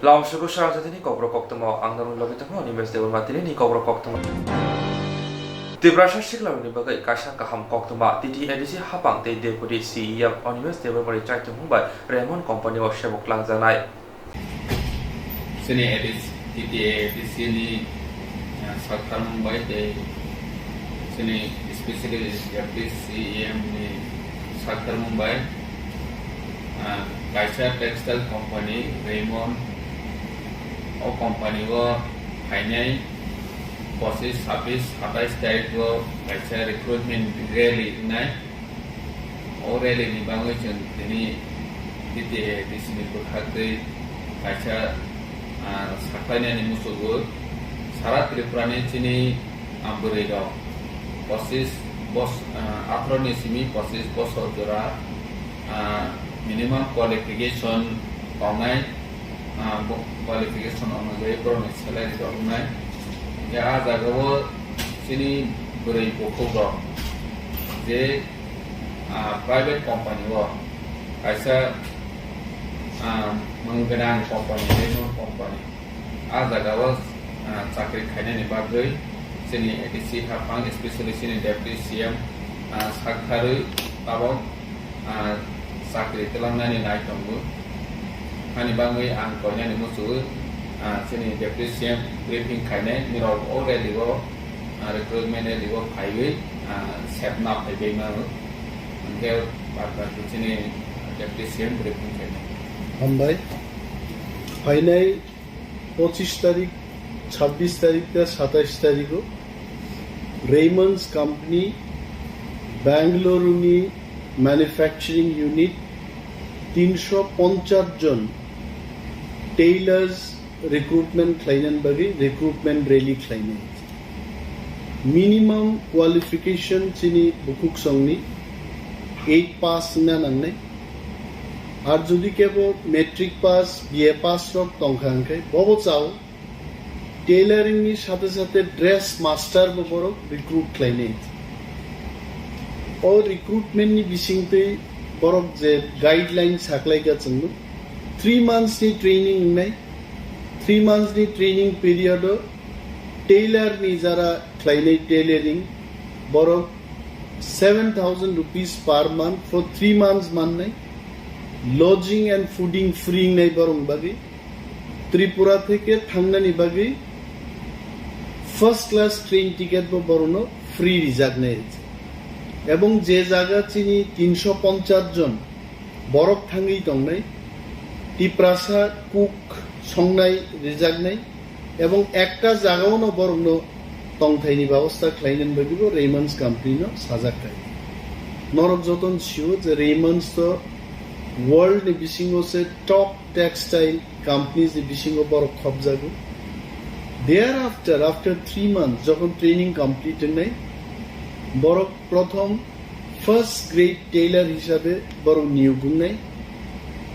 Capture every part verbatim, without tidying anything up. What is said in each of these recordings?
Lamsogo sarang jatini kokrok koktwma ang norok logi tongma Animesh Debbarma tini ni kokrok koktwma. Tiprasa siklarokni bagwi kaisa kaham koktwma T T A D C hapang tei Deputy C E M Animesh Debbarma ni chaitumung bai Raymond Company o sebuk langjaknai. Chini A D C, T T A D C ni, ah, sakthar mungbai tei chini specially Deputy C E M ni sakthar mungbai, ah, kaisa textile company Raymond, o company o phainai pochis, sabis, satais tarikh o kaisa recruitment rally wngnai. O rally ni bagwi chwng tini T T A D C ni bwkhak twi kaisa, ah, sakhlainani muchungo sara Tripura ni chini, ah, bwrwi rok pochis bos-, ah, atharo ni simi pochis bosor jora, ah, minimum qualification tongnai, ah, bo qualification onujai borokni salary rok wngnai. Hwnkhe ah jagao chini bwrwi bukhuk rok je ah, private company o kaisa, ah, mung gwnang company, Raymond company, ah, jaga o, ah, chakri khainani bagwi chini A D C haphang, especially chini Deputy C M, ah, saktharwi tabok, ah, chakri twlangnani nai tongo. Hani bagwi ang koinani muchungo, ah, chini Deputy C M briefing khainai, nirok o rally o, ah, recruitment rally o phaiwi, ah, sepna phaibai mano. Hwnkhe bad baki chini Deputy C M briefing khainai. Hambai. Phainai pochis tarik, chabbish tarik tei satais tarikh o Raymond's Company Bangalore ni manufacturing unit tinsho ponchas jon tailors recruitment khlainani bagwi recruitment rally khlainai. Minimum qualification chini bukhuksongni eight pass wngna nangnai. Ar jodi kebo matric pass, B A pass rok tongkha hwnkhe bobo chao tailoring ni sathe sathe dress master bo borok recruit khlainai. O recruitment ni bisingtwi borok je guideline saklaika chwngno, three months ni training wngnai, three months ni training period o tailor ni jara khlainai tailoring borok seven thousand rupees per month for three months mannai, lodging and fooding free wngnai borok bagwi. Tripura theke thangnani bagwi first class train ticket bo borokno free rijaknai. Ebong je jaga chini tinsho ponchas jon borok thangwi tongnai, Tiprasa cook songnai rijaknai, ebong ekta jagao no borokno tongthaini babosta khlainani bagwi bo Raymond's company no sajak khai. Norok joto sio je Raymond's to world ni bisingo se top textile companies ni bisingo borok khopjago. Thereafter, after three months, jokhon training complete wngnai, borok prothom first grade tailor hisabe borok niyok wngnai.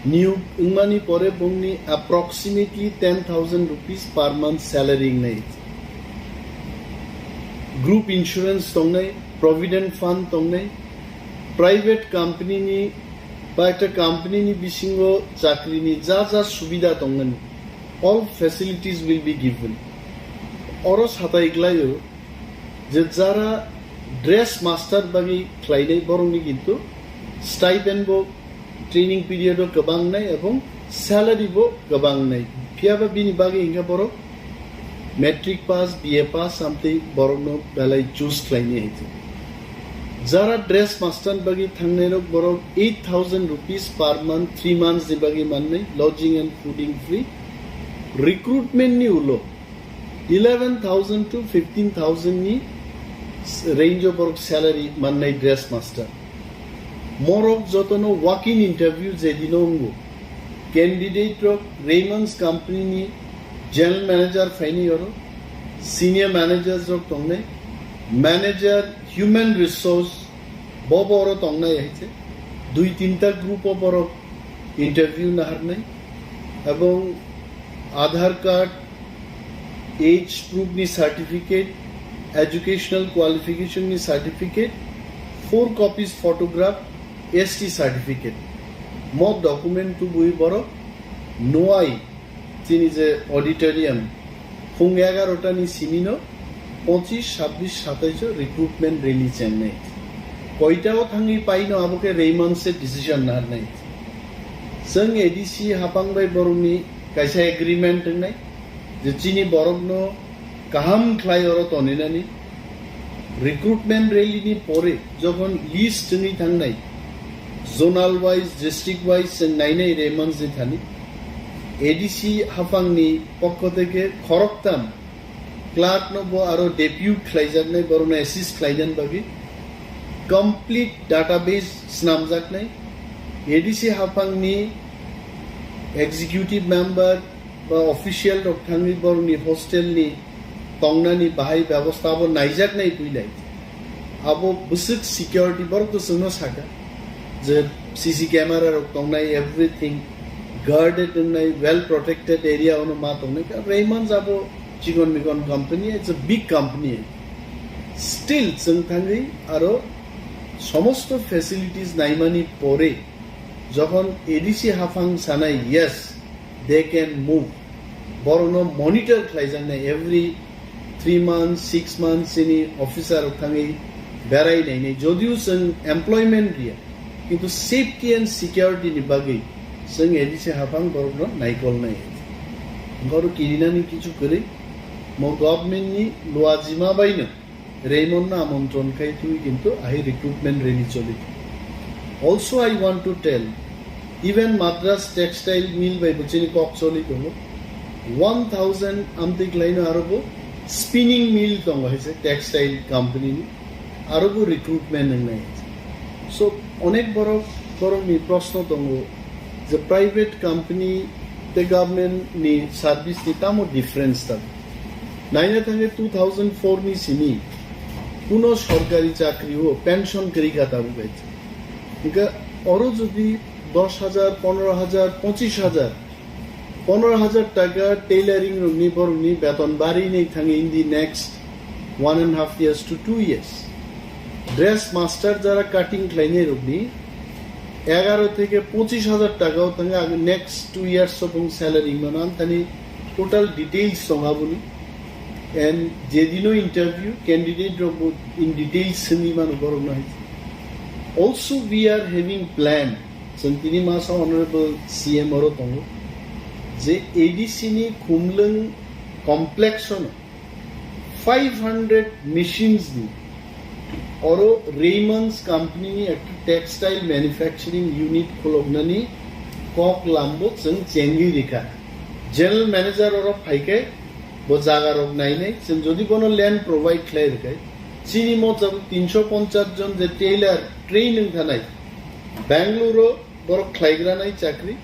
Niyok wngmani pore bongni approximately ten thousand rupees per month salary wngnai. Group insurance tongnai, provident fund tongnai, private company ni ba ekta company ni bisingo chakri ni ja ja subida tongmani, all facilities will be given. Oro satai glaio je jara dress master bagwi khlainai borokni kintu stipend bo training period o kwbang nai ebong salary bo kwbang nai. Phiya ba bini bagwi hingkha borok matric pass, B A pass amtwi borokno belai choose khlainai hai khe. Jara dress master bagwi thangnai rok borok eight thousand rupees per month, three months ni bagwi mannai, lodging and fooding free. Recruitment ni ulo eleven thousand to fifteen thousand ni range o borok salary mannai dress master. Morok jotono walk-in interview je dino wngo. Candidate rok Raymond's company ni general manager phaini oro, senior managers rok tongnai, manager human resource bo bo oro tongnai hai se. Dui tinta group o borok interview naharnai. Ebong Aadhaar card, age proof ni certificate, educational qualification ni certificate, four copies photograph, S T certificate. Mo document tubui borok nuai Chini je auditorium, phung egarota ni simi no pochish, sabbish, satais o recruitment rally chengnai. Koita o thangwi paino abo khe Raymond se decision narnai. Chwng A D C hapang bai borok ni kaisa agreement wngnai je chini borok no kaham khlai oro toninani. Recruitment rally ni pore jokhon list wngwi thangnai, zonal wise, district wise chwng nainai Raymond ni thani, A D C hapang ni pokho theke khoroktham clerk no bo aro depute khlaijaknai, borokno assist khlainani bagwi complete database snamjaknai. A D C hapang ni executive member ba official rok thangwi borokni hostel ni tongnani bahai bebosta abo naijaknai puilai. Abo bwswk security borok to chwngno saka je C C camera rok tongnai, everything guarded wngnai, well protected area ono ma tongnai. Ka Raymond abo chikon mikon company, it's a big company. Still chwng thangwi aro somosto facilities naimani pore jokhon A D C hapang sanai, yes, they can move. Borokno monitor khlaijaknai every three months, six months chini officer rok thangwi berai nainai. Jodio chwng employment riya, kintu safety and security ni bagwi chwng A D C hapang borokno naikolnai. Borok kirinani kichu kwrwi, mo government ni luajima baino Raymond no amontron khai twi kintu ahi recruitment rally choli. Also, I want to tell, even Madras Textile Mill bai bo chini kok choli tongo. One thousand amtwi khlaino aro bo spinning mill tongo hai se textile company ni, aro bo recruitment wngnai. So, onek borok, borok ni proshno tongo je private company tei government ni service ni tamo difference tongo. Naina thangwi two thousand four ni simi kuno sorkari chakri o pension kwrwi kha tabuk bai. Hingkhe oro jodi dos hajar, pondro hajar, pochish hajar, pondro hajar taka tailoring rokni borokni beton bari ni thangwi in the next one and half years to two years. Dress master jara cutting khlainai rokni egaro theke pochish hajar taka o thangwi ang next two years o bung salary mano, ang thani total details tong aboni. And jedino interview candidate rok bo in details simi mano borok no hai. Also, we are having plan, chwng tini masa honorable C M oro tongo je A D C ni Khumlwng complex ono five hundred machines ni oro Raymond's company ni ekta textile manufacturing unit khuloknani kok lambo chwng chengwi rikha. General manager oro phaikhe bo jaga rok nainai, chwng jodi bono land provide khlai rwkhe, chini motam tinsho ponchas jon je tailor train wng thanai, Bangalore o borok khlaigra nai chakri,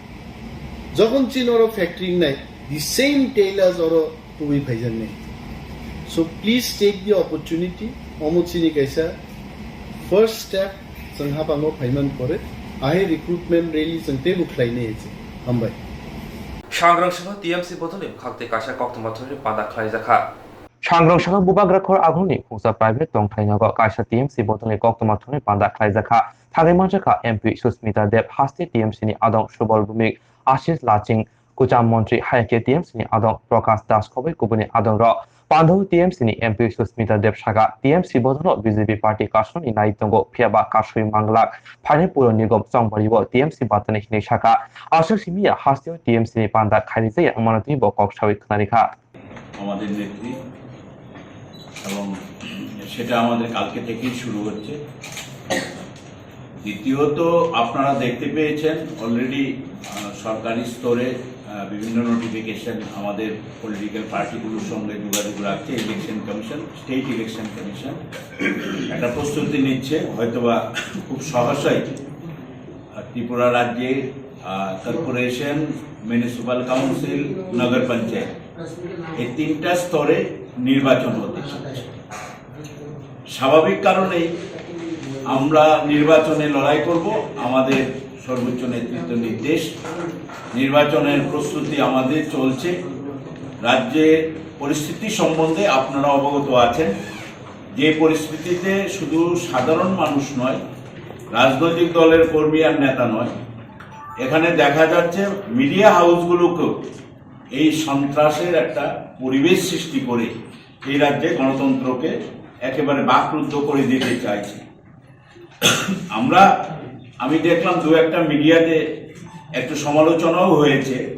jokhon chini oro factory wngnai, the same tailors oro tubui phaijaknai. So please take the opportunity, omo chini kaisa first step, chwng hapango phaiman pore, ahi recruitment rally chwng teibo khlainai hai se. Hambai. Sangrang saka T M C bodolni bwkhak tei kaisa koktwma thorni panda khlaijakha. Sangrang saka Bubagra khor agulni khungsa private tongthai nogo kaisa T M C bodolni koktwma thorni panda khlaijakha. Thangwi manjakha M P Susmita Deb, haste T M C ni adong Subal Bhumik, Ashish Laching, Kucham montri hai khe T M C ni adong Prakash Das khoboi kubuni adong rok. Pandao T M C ni M P Susmita Deb saka, T M C bodolo B J P party kasoni nai tongo, phiyaba kasui manglak. Phainai puro nigom chongbari o T M C batani hinwi saka. Aswk simi ya hasteo T M C ni panda khairi jaya wngmano twi bo kok sawi khwnarikha. আমাদের নেত্রী, এবং সেটা আমাদের কালকে থেকেই শুরু হচ্ছে। দ্বিতীয়ত, আপনারা দেখতে পেয়েছেন অলরেডি সরকারি স্তরে আহ, বিভিন্ন নোটিফিকেশন আমাদের পলিটিক্যাল পার্টিগুলোর সঙ্গে যোগাযোগ রাখছে election commission, state election commission একটা প্রস্তুতি নিচ্ছে। হয়তোবা খুব সহসাই আহ, ত্রিপুরা রাজ্যে আহ, কর্পোরেশন, মিউনিসিপ্যাল কাউন্সিল, নগর পঞ্চায়েত, এই তিনটা স্তরে নির্বাচন হতে চলেছে। স্বাভাবিক কারণেই আমরা নির্বাচনে লড়াই করব। আমাদের সর্বোচ্চ নেতৃত্ব নির্দেশ, নির্বাচনের প্রস্তুতি আমাদের চলছে। রাজ্যের পরিস্থিতি সম্বন্ধে আপনারা অবগত আছেন। যে পরিস্থিতিতে শুধু সাধারণ মানুষ নয়, রাজনৈতিক দলের কর্মী আর নেতা নয়, এখানে দেখা যাচ্ছে মিডিয়া হাউসগুলোকেও এই সন্ত্রাসের একটা পরিবেশ সৃষ্টি করে এই রাজ্যে গণতন্ত্রকে একেবারে বাকরুদ্ধ করে দিতে চাইছে। আমরা, আমি দেখলাম দু একটা মিডিয়াতে একটু সমালোচনাও হয়েছে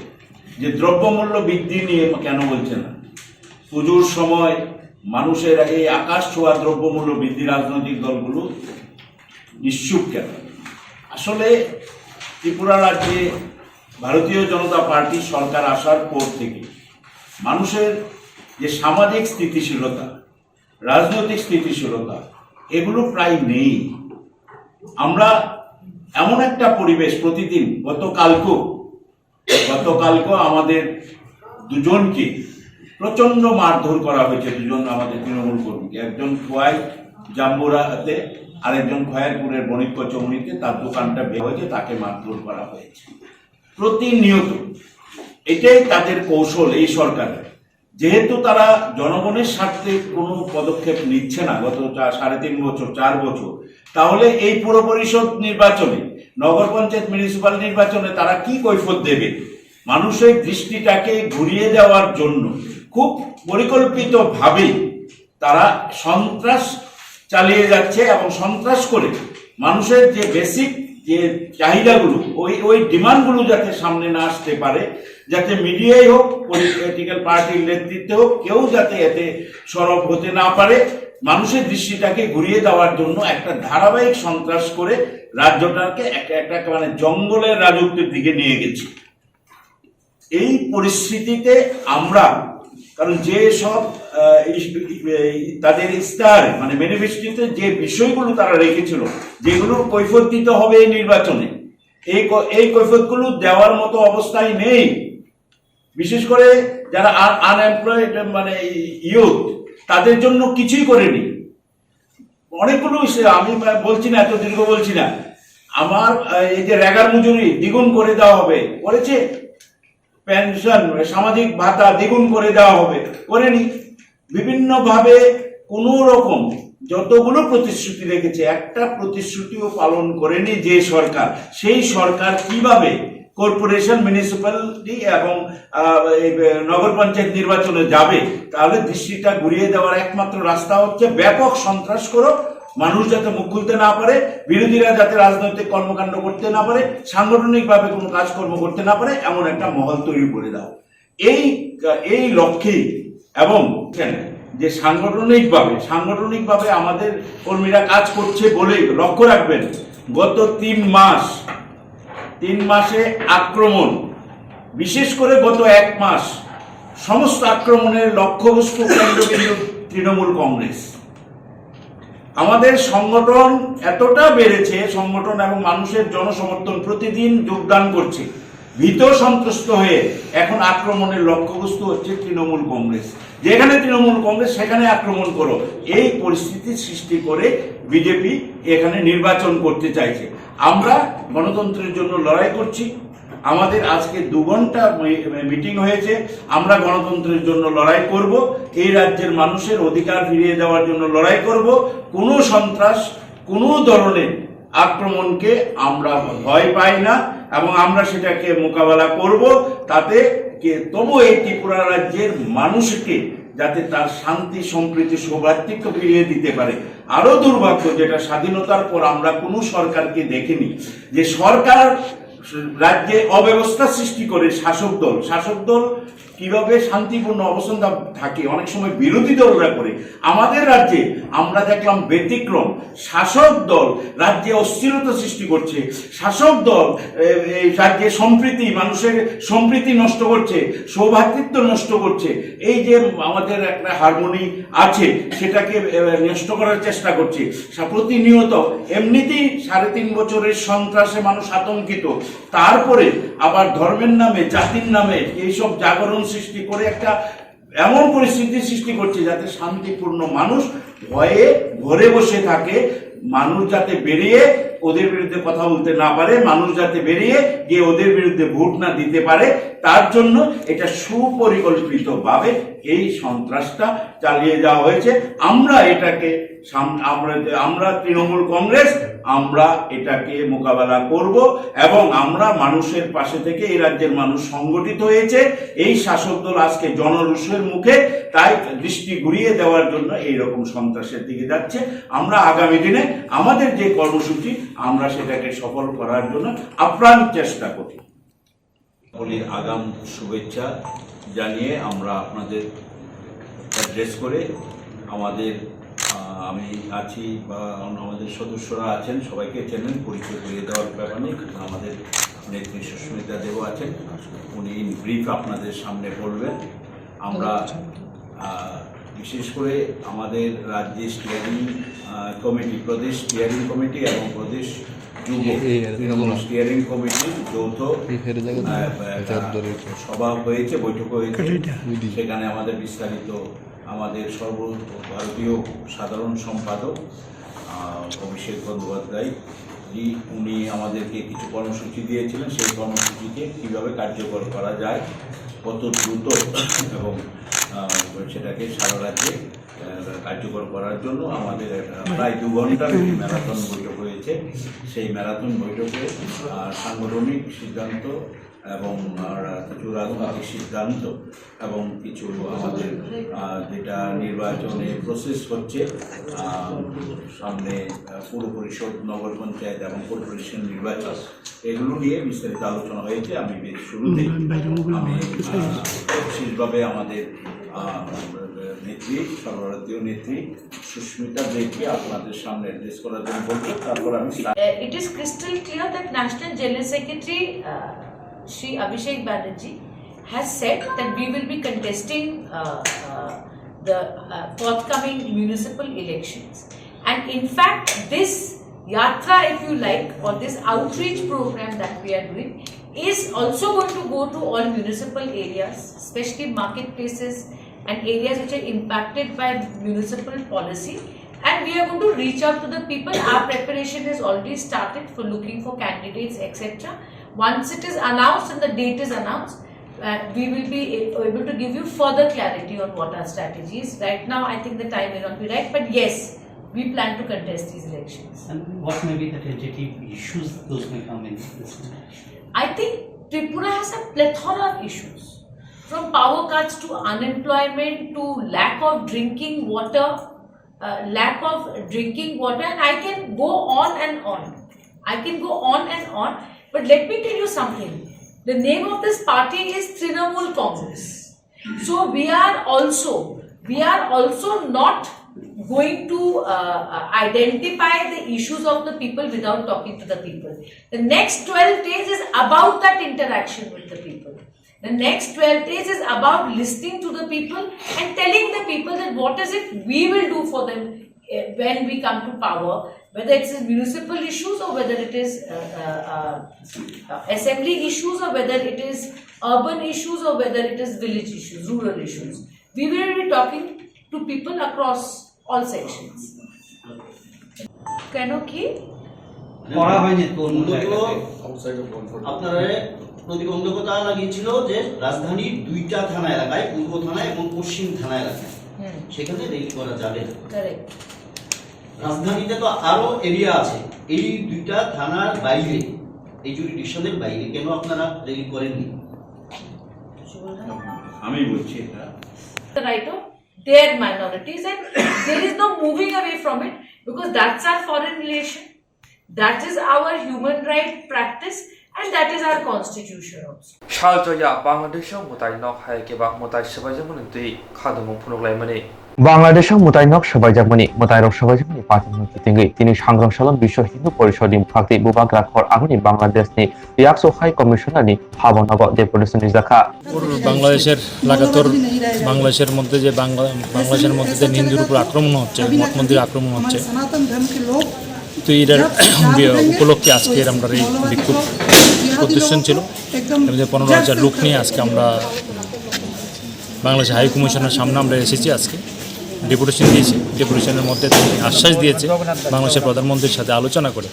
যে দ্রব্যমূল্য বৃদ্ধি নিয়ে কেন বলছে না। পুজোর সময় মানুষের এই আকাশ ছোঁয়া দ্রব্যমূল্য বৃদ্ধি রাজনৈতিক দলগুলো নিশ্চুপ কেন? আসলে ত্রিপুরা রাজ্যে ভারতীয় জনতা পার্টি সরকার আসার পর থেকে মানুষের যে সামাজিক স্থিতিশীলতা, রাজনৈতিক স্থিতিশীলতা, এগুলো প্রায় নেই। আমরা এমন একটা পরিবেশ প্রতিদিন, গতকালকেও গতকালকেও আমাদের দুজনকে প্রচণ্ড মারধর করা হয়েছে, দুজন আমাদের তৃণমূল কর্মীকে, একজন খোয়াই জাম্বুরাতে, আরেকজন খয়েরপুরের বণিক কচৌনিতে, তার দোকানটা ভেঙে হয়েছে, তাকে মারধর করা হয়েছে প্রতিনিয়ত। এটাই তাদের কৌশল এই সরকারের। যেহেতু তারা জনগণের স্বার্থে কোনো পদক্ষেপ নিচ্ছে না গত চা-, সাড়ে তিন বছর, চার বছর, তাহলে এই পুর পরিষদ নির্বাচনে, নগর পঞ্চায়েত, মিউনিসিপ্যাল নির্বাচনে তারা কি কৈফত দেবে? মানুষের দৃষ্টিটাকে ঘুরিয়ে দেওয়ার জন্য খুব পরিকল্পিতভাবেই তারা সন্ত্রাস চালিয়ে যাচ্ছে এবং সন্ত্রাস করে মানুষের যে বেসিক যে চাহিদাগুলো, ওই ওই ডিমান্ডগুলো যাতে সামনে না আসতে পারে, যাতে মিডিয়াই হোক, পলিটিক্যাল পার্টির নেতৃত্বে হোক, কেউ যাতে এতে সরব হতে না পারে, মানুষের দৃষ্টিটাকে ঘুরিয়ে দেওয়ার জন্য একটা ধারাবাহিক সন্ত্রাস করে রাজ্যটাকে একটা একটা মানে জঙ্গলের রাজত্বের দিকে নিয়ে গেছে। এই পরিস্থিতিতে আমরা, কারণ যে সব আহ, ইস- এই তাদের ইস্তাহারে মানে ম্যানিফেস্টোতে যে বিষয়গুলো তারা রেখেছিল, যেগুলো কৈফত দিতে হবে এই নির্বাচনে, এই ক- এই কৈফতগুলো দেওয়ার মতো অবস্থায় নেই। বিশেষ করে যারা আনএমপ্লয়েড মানে ইউথ, তাদের জন্য কিছুই করেনি। অনেকগুলো ইস্যু আমি বলছি না, এত দীর্ঘ বলছি না। আমার আহ, এই যে রেগার মজুরি দ্বিগুণ করে দেওয়া হবে, করেছে? পেনশন, সামাজিক ভাতা দ্বিগুণ করে দেওয়া হবে, করেনি? বিভিন্নভাবে কোনো রকম যতগুলো প্রতিশ্রুতি রেখেছে, একটা প্রতিশ্রুতিও পালন করেনি যে সরকার। সেই সরকার কিভাবে কর্পোরেশন, মিউনিসিপ্যালিটি এবং আহ, এই, এ, নগর পঞ্চায়েত নির্বাচনে যাবে, তাহলে দৃষ্টিটা ঘুরিয়ে দেওয়ার একমাত্র রাস্তা হচ্ছে ব্যাপক সন্ত্রাস করো, মানুষ যাতে মুখ খুলতে না পারে, বিরোধীরা যাতে রাজনৈতিক কর্মকাণ্ড করতে না পারে, সাংগঠনিকভাবে কোনো কাজকর্ম করতে না পারে, এমন একটা মহল তৈরি করে দাও। এই এই লক্ষ্যেই এবং যে সাংগঠনিকভাবে সাংগঠনিকভাবে আমাদের কর্মীরা কাজ করছে বলেই, লক্ষ্য রাখবেন, গত তিন মাস তিন মাসে আক্রমণ, বিশেষ করে গত এক মাস সমস্ত আক্রমণের লক্ষ্যবস্তু কেন্দ্রবিন্দু তৃণমূল কংগ্রেস। আমাদের সংগঠন এতটা বেড়েছে, সংগঠন এবং মানুষের জনসমর্থন প্রতিদিন যোগদান করছে। ভীত সন্ত্রস্ত হয়ে এখন আক্রমণের লক্ষ্যবস্তু হচ্ছে তৃণমূল কংগ্রেস। যেখানে তৃণমূল কংগ্রেস সেখানে আক্রমণ করো, এই পরিস্থিতি সৃষ্টি করে বিজেপি এখানে নির্বাচন করতে চাইছে। আমরা গণতন্ত্রের জন্য লড়াই করছি। আমাদের আজকে দু ঘন্টা মি- মিটিং হয়েছে। আমরা গণতন্ত্রের জন্য লড়াই করব, এই রাজ্যের মানুষের অধিকার ফিরিয়ে দেওয়ার জন্য লড়াই করব। কোনো সন্ত্রাস, কোনো ধরনের আক্রমণকে আমরা ভয় পাই না এবং আমরা সেটাকে মোকাবেলা করব। তাতে কে তবু এই ত্রিপুরা রাজ্যের মানুষকে যাতে তার শান্তি, সম্প্রীতি, সৌভ্রাতৃত্ব ফিরিয়ে দিতে পারে। আরো দুর্ভাগ্য, যেটা স্বাধীনতার পর আমরা কোনো সরকারকে দেখিনি, যে সরকার রাজ্যে অব্যবস্থা সৃষ্টি করে শাসক দল, শাসক দল কিভাবে শান্তিপূর্ণ অবস্থান থা- থাকে, অনেক সময় বিরোধী দলরা করে। আমাদের রাজ্যে আমরা দেখলাম ব্যতিক্রম, শাসক দল রাজ্যে অস্থিরতা সৃষ্টি করছে, শাসক দল এ, এই রাজ্যে সম্প্রীতি, মানুষের সম্প্রীতি নষ্ট করছে, সৌভ্রাতৃত্ব নষ্ট করছে। এই যে আমাদের একটা হারমোনি আছে, সেটাকে এ, নষ্ট করার চেষ্টা করছে। সা- প্রতিনিয়ত এমনিতেই সাড়ে তিন বছরের সন্ত্রাসে মানুষ আতঙ্কিত, তারপরে আবার ধর্মের নামে, জাতির নামে এইসব জাগরণ সৃষ্টি করে একটা এমন পরিস্থিতি সৃষ্টি করছে যাতে শান্তিপূর্ণ মানুষ ভয়ে ঘরে বসে থাকে, মানুষ যাতে বেরিয়ে ওদের বিরুদ্ধে কথা বলতে না পারে, মানুষ যাতে বেরিয়ে গিয়ে ওদের বিরুদ্ধে ভোট না দিতে পারে, তার জন্য এটা সুপরিকল্পিতভাবে এই সন্ত্রাসটা চালিয়ে যাওয়া হয়েছে। আমরা এটাকে সাম- আমরা আমরা তৃণমূল কংগ্রেস আমরা এটাকে মোকাবেলা করব এবং আমরা মানুষের পাশে থেকে এই রাজ্যের মানুষ সংগঠিত হয়েছে। এই শাসক দল আজকে জনরোষের মুখে, তাই দৃষ্টি ঘুরিয়ে দেওয়ার জন্য এই রকম সন্ত্রাসের দিকে যাচ্ছে। আমরা আগামী দিনে আমাদের যে কর্মসূচি, আমরা সেটাকে সফল করার জন্য আপ্রাণ চেষ্টা করি। হোলির আগাম শুভেচ্ছা জানিয়ে আমরা আপনাদের অ্যাড্রেস করে আমাদের, আহ, আমি আছি বা অন্য আমাদের সদস্যরা আছেন, সবাইকে চেনেন, পরিচয় করিয়ে দেওয়ার ব্যাপার নেই। আমাদের নেত্রী সুস্মিতা দেবও আছেন, উনি ইন ব্রিফ আপনাদের সামনে বলবেন। আমরা, আহ, বিশেষ করে আমাদের রাজ্যে স্টিয়ারিং, আহ, কমিটি, প্রদেশ স্টিয়ারিং কমিটি এবং প্রদেশ যুব এই, এই, তৃণমূল এই, স্টিয়ারিং কমিটির যৌথ, এই ফেরে জায়গা আহ, দিয়ে একটা চার ধরে। সভা হয়েছে, বৈঠক হয়েছে। এটা। সেখানে আমাদের বিস্তারিত আমাদের সর্বভারতীয় সাধারণ সম্পাদক, আহ, অভিষেক বন্দ্যোপাধ্যায় জি, উনি আমাদেরকে কিছু কর্মসূচি দিয়েছিলেন। সেই কর্মসূচিকে কীভাবে কার্যকর করা যায়, কত দ্রুত এবং, আহ, সেটাকে সারা রাজ্যে, আহ, কার্যকর করার জন্য আমাদের একটা প্রায় দু ঘন্টার একটি ম্যারাথন বৈঠক হয়েছে। সেই ম্যারাথন বৈঠকে, আহ, সাংগঠনিক সিদ্ধান্ত এবং, আহ, কিছু রাজনৈতিক সিদ্ধান্ত এবং কিছু আমাদের, আহ, যেটা নির্বাচনে প্রসেস হচ্ছে, আহ, সামনে, আহ, পৌর পরিষদ, নগর পঞ্চায়েত এবং কর্পোরেশন নির্বাচন, এগুলো নিয়ে বিস্তারিত আলোচনা হয়েছে। আমি বেশ শুরুতেই হুম, আমি বাইরে মোবাইল আমি, আমার কোথায় আহ, গেছে? বিশেষভাবে আমাদের, আহ, নেত্রী, সর্বভারতীয় নেত্রী সুস্মিতা দেবকে আপনাদের সামনে অ্যাড্রেস করার জন্য বলবো। তারপর আমি Uh, it is crystal clear that National General Secretary, uh, Shri Abhishek Banerjee has said that we will be contesting, uh, uh, the, uh, forthcoming municipal elections. And in fact, this yatra, if you like, or this outreach program that we are doing is also going to go to all municipal areas, especially marketplaces and areas which are impacted by municipal policy. And we are going to reach out to the people. Our preparation has already started for looking for candidates, et cetera. Once it is announced and the date is announced, uh, we will be a- able to give you further clarity on what our strategy is. Right now, I think the time may not be right, but yes, we plan to contest these elections. And what may be the tentative issues those may come in this election? I think Tripura has a plethora of issues, from power cuts to unemployment to lack of drinking water, uh, lack of drinking water, and I can go on and on. I can go on and on, but let me tell you something. The name of this party is Trinamool Congress. So we are also, we are also not going to, uh, uh, identify the issues of the people without talking to the people. The next twelve days is about that interaction with the people. The next twelve days is about listening to the people and telling the people that what is it we will do for them, eh, when we come to power, whether it is municipal issues or whether it is, uh, uh, uh, uh, assembly issues or whether it is urban issues or whether it is village issues, rural issues. We will be talking to people across all sections. কেন কি? করা হয়নি কোন মূলত জায়গাতে? আপনারা প্রতিবন্ধকতা লাগিয়েছিল যে রাজধানীর দুইটা থানা এলাকায়, পূর্ব থানা এবং পশ্চিম থানা এলাকায়, হুম। সেখানে রেলি করা যাবে না। কারেক্ট। রাজধানীতে তো আরো এরিয়া আছে, এই দুইটা থানার বাইরে, এই জুরিডিকশনের বাইরে কেন আপনারা রেলি করেননি? আমি বলছি এটা। The right of their minorities and there is no moving away from it because that's our foreign relation, that is our human right practice and that is our constitution also. Salchoya Bangladesh-o mwtai nok hai khe ba mwtai swbaijakmani twi khadumung phunukhlaimani. Bangladesh-o mwtai nok swbaijakmani, mwtairok swbaijakmani paithakno kitingwi tini Sangrong Salom Biswa Hindu Porishod ni buphaktwi bubagra khor aguni Bangladesh ni Yakso High Commissioner ni habanogo deputation rijak kha. বাংলাদেশের লাগাতার বাংলাদেশের মধ্যে যে বাংলা বাংলাদেশের মধ্যে যে হিন্দুর উপর আক্রমণ হচ্ছে, মঠ মন্দির আক্রমণ হচ্ছে, তো এটার উপলক্ষে আজকের আমরা এই বিক্ষোভ প্রদর্শন ছিল। এর মধ্যে পনেরো হাজার লোক নিয়ে আজকে আমরা বাংলাদেশ হাই কমিশনের সামনে আমরা এসেছি আজকে। ডেপুটেশন দিয়েছি, ডেপুটেশনের মধ্যে তিনি আশ্বাস দিয়েছে বাংলাদেশের প্রধানমন্ত্রীর সাথে আলোচনা করে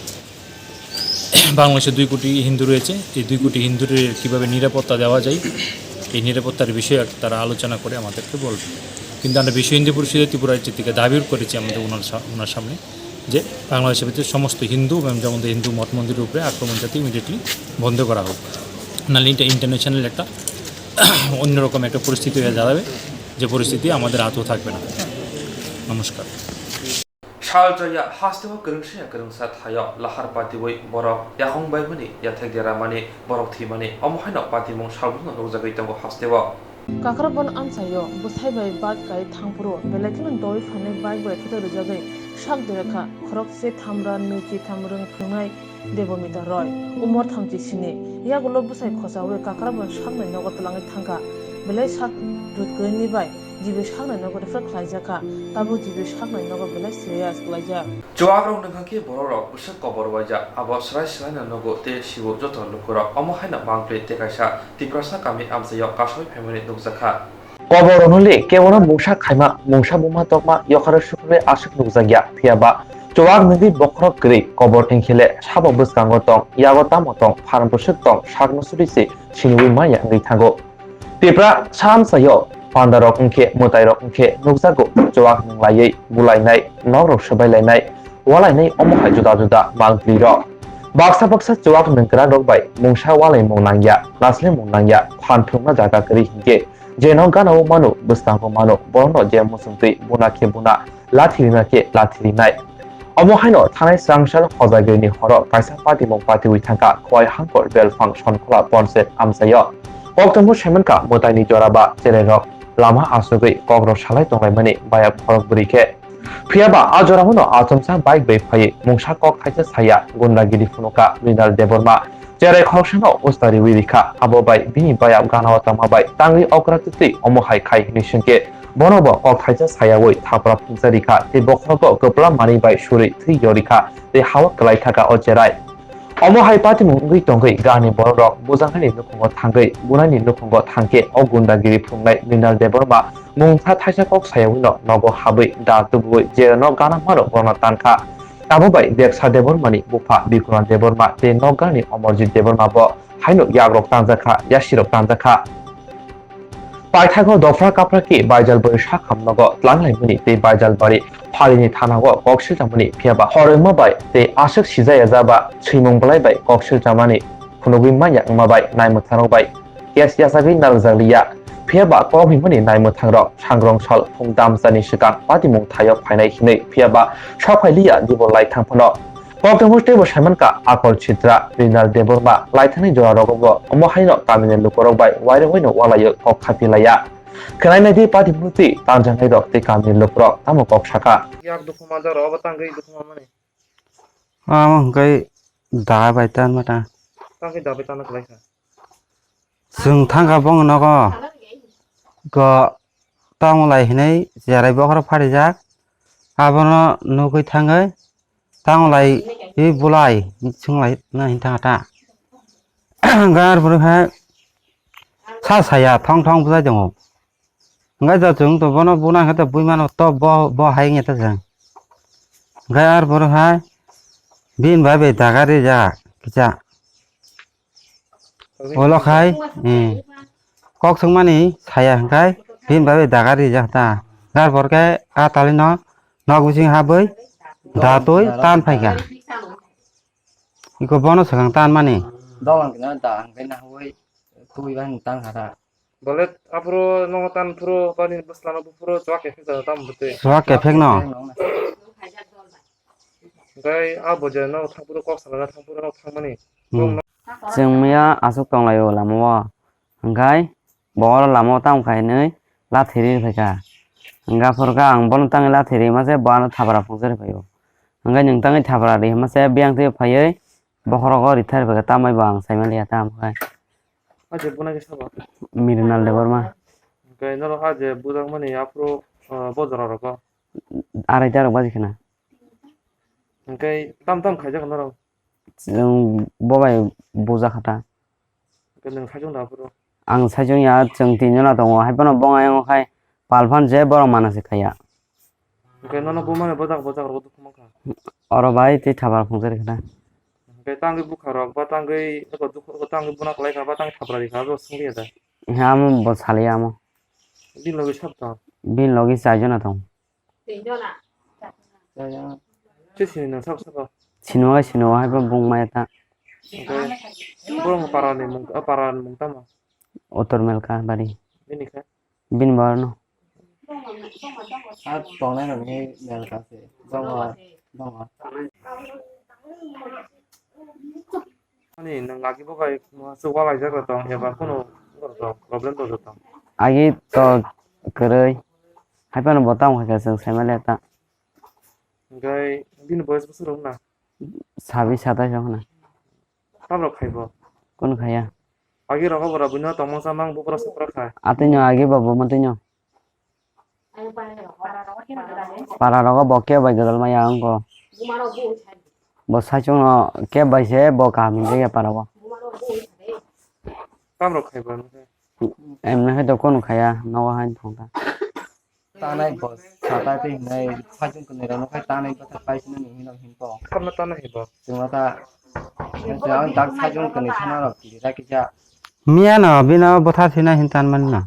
বাংলাদেশে দুই কোটি হিন্দু রয়েছে, এই দুই কোটি হিন্দুদের কীভাবে নিরাপত্তা দেওয়া যায়, এই নিরাপত্তার বিষয়ে তারা আলোচনা করে আমাদেরকে বলবে। কিন্তু আমরা বিশ্ব হিন্দু পরিষদে ত্রিপুরা রাজ্য থেকে দাবি করেছি আমাদের ওনার সা-, ওনার সামনে যে বাংলাদেশের ভিতরে সমস্ত হিন্দু এবং যেমন হিন্দু মঠ মন্দিরের উপরে আক্রমণ যাতে ইমিডিয়েটলি বন্ধ করা হোক, নাহলে এটা ইন্টারন্যাশনাল একটা অন্যরকম একটা পরিস্থিতি হয়ে দাঁড়াবে, যে পরিস্থিতি আমাদের হাতেও থাকবে না। নমস্কার। Salchaya hasteo kwrwngsa ya kwrwngsa thaio lahar patiwi borok yakung baimani yathek deramani borok thwimani omo haino patimung salbumno nukjagwi tongo hasteo. Kakrabon amchaio bwsai bai bike kai thangphuru belai kheno doi phainai bike bai thutai rwjagwi sak derakha khorokse thamra nwi chitham rwng phwrwngnai Debomita Roy, umor thamchi sini. Yagulo bwsai khochaui Kakrabon saknai nogo twlangwi thangkha. Belai sak rwt kwrwini bai G B saknai nogo refer khlaijakha. Tabuk G B saknai nogo belai serious khlaijak. Chuwak rok nungkha khe borok rok bwswk kobor waijak, abo swrai swraino nugo tei sibo joto lukurok. Omo haino bangtwi tei kaisa Tiprasa kami amchaio kasoi phaimani nukjakha. Kobor rwnuli kebono mungsa khaima, mungsa buma tokma yokharo sukhurwi aswk nukjakya, phiyaba chuwak nungwi bokhorok kwrwi kobor wngkhele sabo bwskango tong, yago tamo tong, phan bwswk tong, sakno suri se siniwi manya wngwi thango. Tipra samsayo pandarok wngkhe, mwtairok wngkhe nukjago chuwak nunglaiwi bulainai, nokrok swbailainai, walainai omo hai juda juda mangtwirok. Baksa baksa chuwak nungkwrakrok bai mungsa walaimung nangya, laslemung nangya, phan phwrwngna jaga kwrwi hinkhe je nok gana-o mano, bwskango mano, borokno je muchungtwi buna khe buna, lathi rina khe lathi rinai. Omo haino thanai swrangsa hojagrini horo kaisa patimung patiwi thangkha Khowai Hangkor Belphang Sonkhola Ponset amchaio. Koktwmbo saimankha mwtaini jora ba cherai rok lama asugwi kokrok salai tonglaimani bayap khorok bwrwi khe. Phiyaba a jorao no achomsa bike bai phaiwi mungsa kok thaisa saya gundagiri phunukha Mrinal Debbarma. Cherai khoroksano usta riwi rikha, abo bai bini bayap gana o tongma bai tangwi okra twtwi omo hai khai hwnwi swngkhe, bono bo kok thaisa sayawi thapra phungsa rikha tei bokhorogo kwpla manwi bai suri thwi yo rikha tei ha-o kwlai thaka o cherai. Omo hai patimung wngwi tongwi gani bororok bujaknani nukhungo thangwi bunaini nukhungo thangkhe o gundagiri phunuknai Mrinal Debbarma mungsa thaisa kok sayawino nogo habwi da tubuwi je nok gana mano bono tankha. Abo bai Deksa Debbarmani bupha Bikuna Debbarma tei nokgarni Omorjit Debbarma bo haino yagrok tanjakha, yasirok tanjakha. Paithago dopra kapra ki Baijalbari sakham nogo tlanglaimani tei Baijalbari phalini thanao kok silchamani phiyaba horwngma bai tei aswk sijaya jaba swimung belai bai kok silchamani phunugwi manya wngma bai naimwthangrok bai case yachagwi narwkjakliya. Phiyaba kok himani naimwthangrok sangrong sal phung damsani swkang patimung thaio phainai hinwi phiyaba sok phailiya dibo laithang phano. Koktwmbo teibo saimankha Akol Chitra, Rinal Debbarma, laithangni jorarogo bo omo haino kamini lukurok bai wairokbaino walaio kok khapilaiya. Khwnainai di patimung twi tanjaknairok tei kamini lukurok tamo kok sakha. Yak dukhu manjak rok, obo tangwi dukhu manmani. Omo hwnkhe da bai tanma ta. Tangwi da bai tanma kwlaikha. Chwng thangkha bongni nogo. Go tamo lai hinwi cherai bokhorok pharijak. Abono nugwi thangwi tamo lai i bulai swnglaina hinwi thangkha ta. Hwnkhe arpore hai sa saya thong thong bwlai tongo. Hwnkhe to chwng to bono buna khe to bui mano to bo, bo hai wngya ta chwng. Hwnkhe arpore hai bini bai bai daga rijak kisa. Olo khai, eh, kok swngmani saya hwnkhe bini bai bai daga rijak ta. Arpore khe a talino nok bising habwi da twi tan phaikha. Iko bono swkang tan mani. Dolang kina da hwnkhe nahwi twi bai tan kha ta. Bole aphuru nongo tan phuru bani bwsla no buphuru chuwak kephek jagao tamo bwtwi. Chuwak kephek no. Hwnkhe a bo je no thangphuru kok salana thangphuru no thangmani. Hmm. Chwng maya aswk tonglaio lama o. Hwnkhe bo oro lama o tamo khainwi lathi ri phaikha. Hwnkhe aphuru khe ang bono tangwi lathi rima se bo ano thapra phungsa ri phaio. Hwnkhe nwng tangwi thapra ri hima se biyang twi phaiwi bokhorogo rithai ri phaikha tambai bo ang saimaliya tamo khe. Aje buna khe sabo? Mrinal Debbarma. Hwnkhe norok aje bujakmani aphuru, ah, bo jora rogo? Arai ta rok baji khna. Hwnkhe tam tam khaijak norok? Chwng bo bai bujakha ta. Hwnkhe nwng saichung da aphuru? Ang saichung ya, chwng tinjona tongo, hai phano bong ayang o khai pal phan je borok mana se khaiya. Hwnkhe nono bumani bojak bojak rok dukhu mankha? Oro bai tei thapra phungsa ri khna. Hwnkhe tangwi bukha rok ba tangwi eko dukhu, eko tangwi buna kwlai kha ba tangwi thapra ri kha, abo swngli ya da? He amo bo saliya amo. Bini logi sab tong? Bini logi chai jona tong. Tinjona. Chai jona. Twi sini nang sabo sabo. Sino ai sino hai bo bung maya ta. Hwnkhe borok para ni mung, o para ni mung tamo? Utor Melka bari. Bini khe? Bini borno. A tongnai rokni Melka se. Dongo, dongo. Ani nwng agi bo bai chukma laijak rok tong eba kunu problem rok tong. Agi to kwrwi. Hai phano bo tamo khe chwng sai manya ta. Hwnkhe bini boyes bwswk rok na? Sabis satais rok na. Tamrok khai bo? Kun khaya? Agi rogo bora buino tongmung chamang bubra sukra khai. Atwino agi bo bo matwino. Para rogo bo khe bai gadal maya wngko. Bo saichung no kep bai se bo kaham hinjak ya para o. Tamrok khai bo nokhe? Em nokhe to kunu khaya nogo hain thong ta. Tanai bo sata twi hinai saichung kwnwi rok nokhe tanai bwthar paisino nini hinwi hinpo. Khamna tanai hinpo. Chwngno ta ang dak saichung kwnwi thana rok twi rakija. Miya no bino bwthar sina hin tan man no.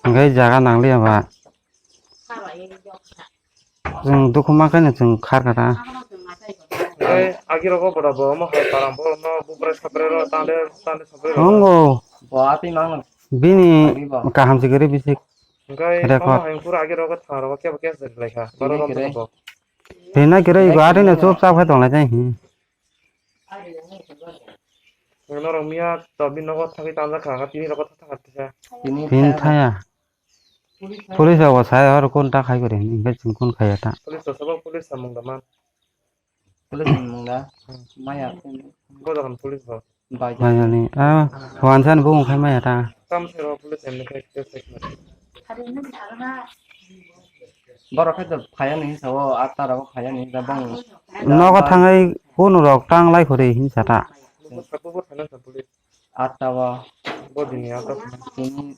Hwnkhe jaga nangliya ba. Chwng dukhu ma khe no chwng khar kha ta. Hwnkhe agi rogo bora bo omo hai para borok no bubra sapre ro tande tande sapre ro. Tongo. Bo atwi mang. Bini agi bo kaham se gari bisik. Hwnkhe record. Omo hai phuru agi rogo thang rogo kebo kebo se lai kha. Baro rom khe. Rina kere igo atwi no chup chap khai tong lai jai hi. Norok miya to bini nogo thangwi tanjak kha tini rogo thang kha tisa. Tini thaya. Police rok bo sai horo kun ta khai kori hwnwi hwnkhe chwng kun khaiya ta. Police rok sabo police samung da man. Police samung da? Hmm. Maya. Bo jagan police rok. Bai jani. Ah, wansa ni bumung khai maya ta. Tam se ro police em khai ke se. Borok khai to phaya ni sa o atta rok phaya ni da bang. Nogo thangwi kun rok tang lai kori hinsa ta. Bo phana sa police. Atta o. Bo dini atta. Tini,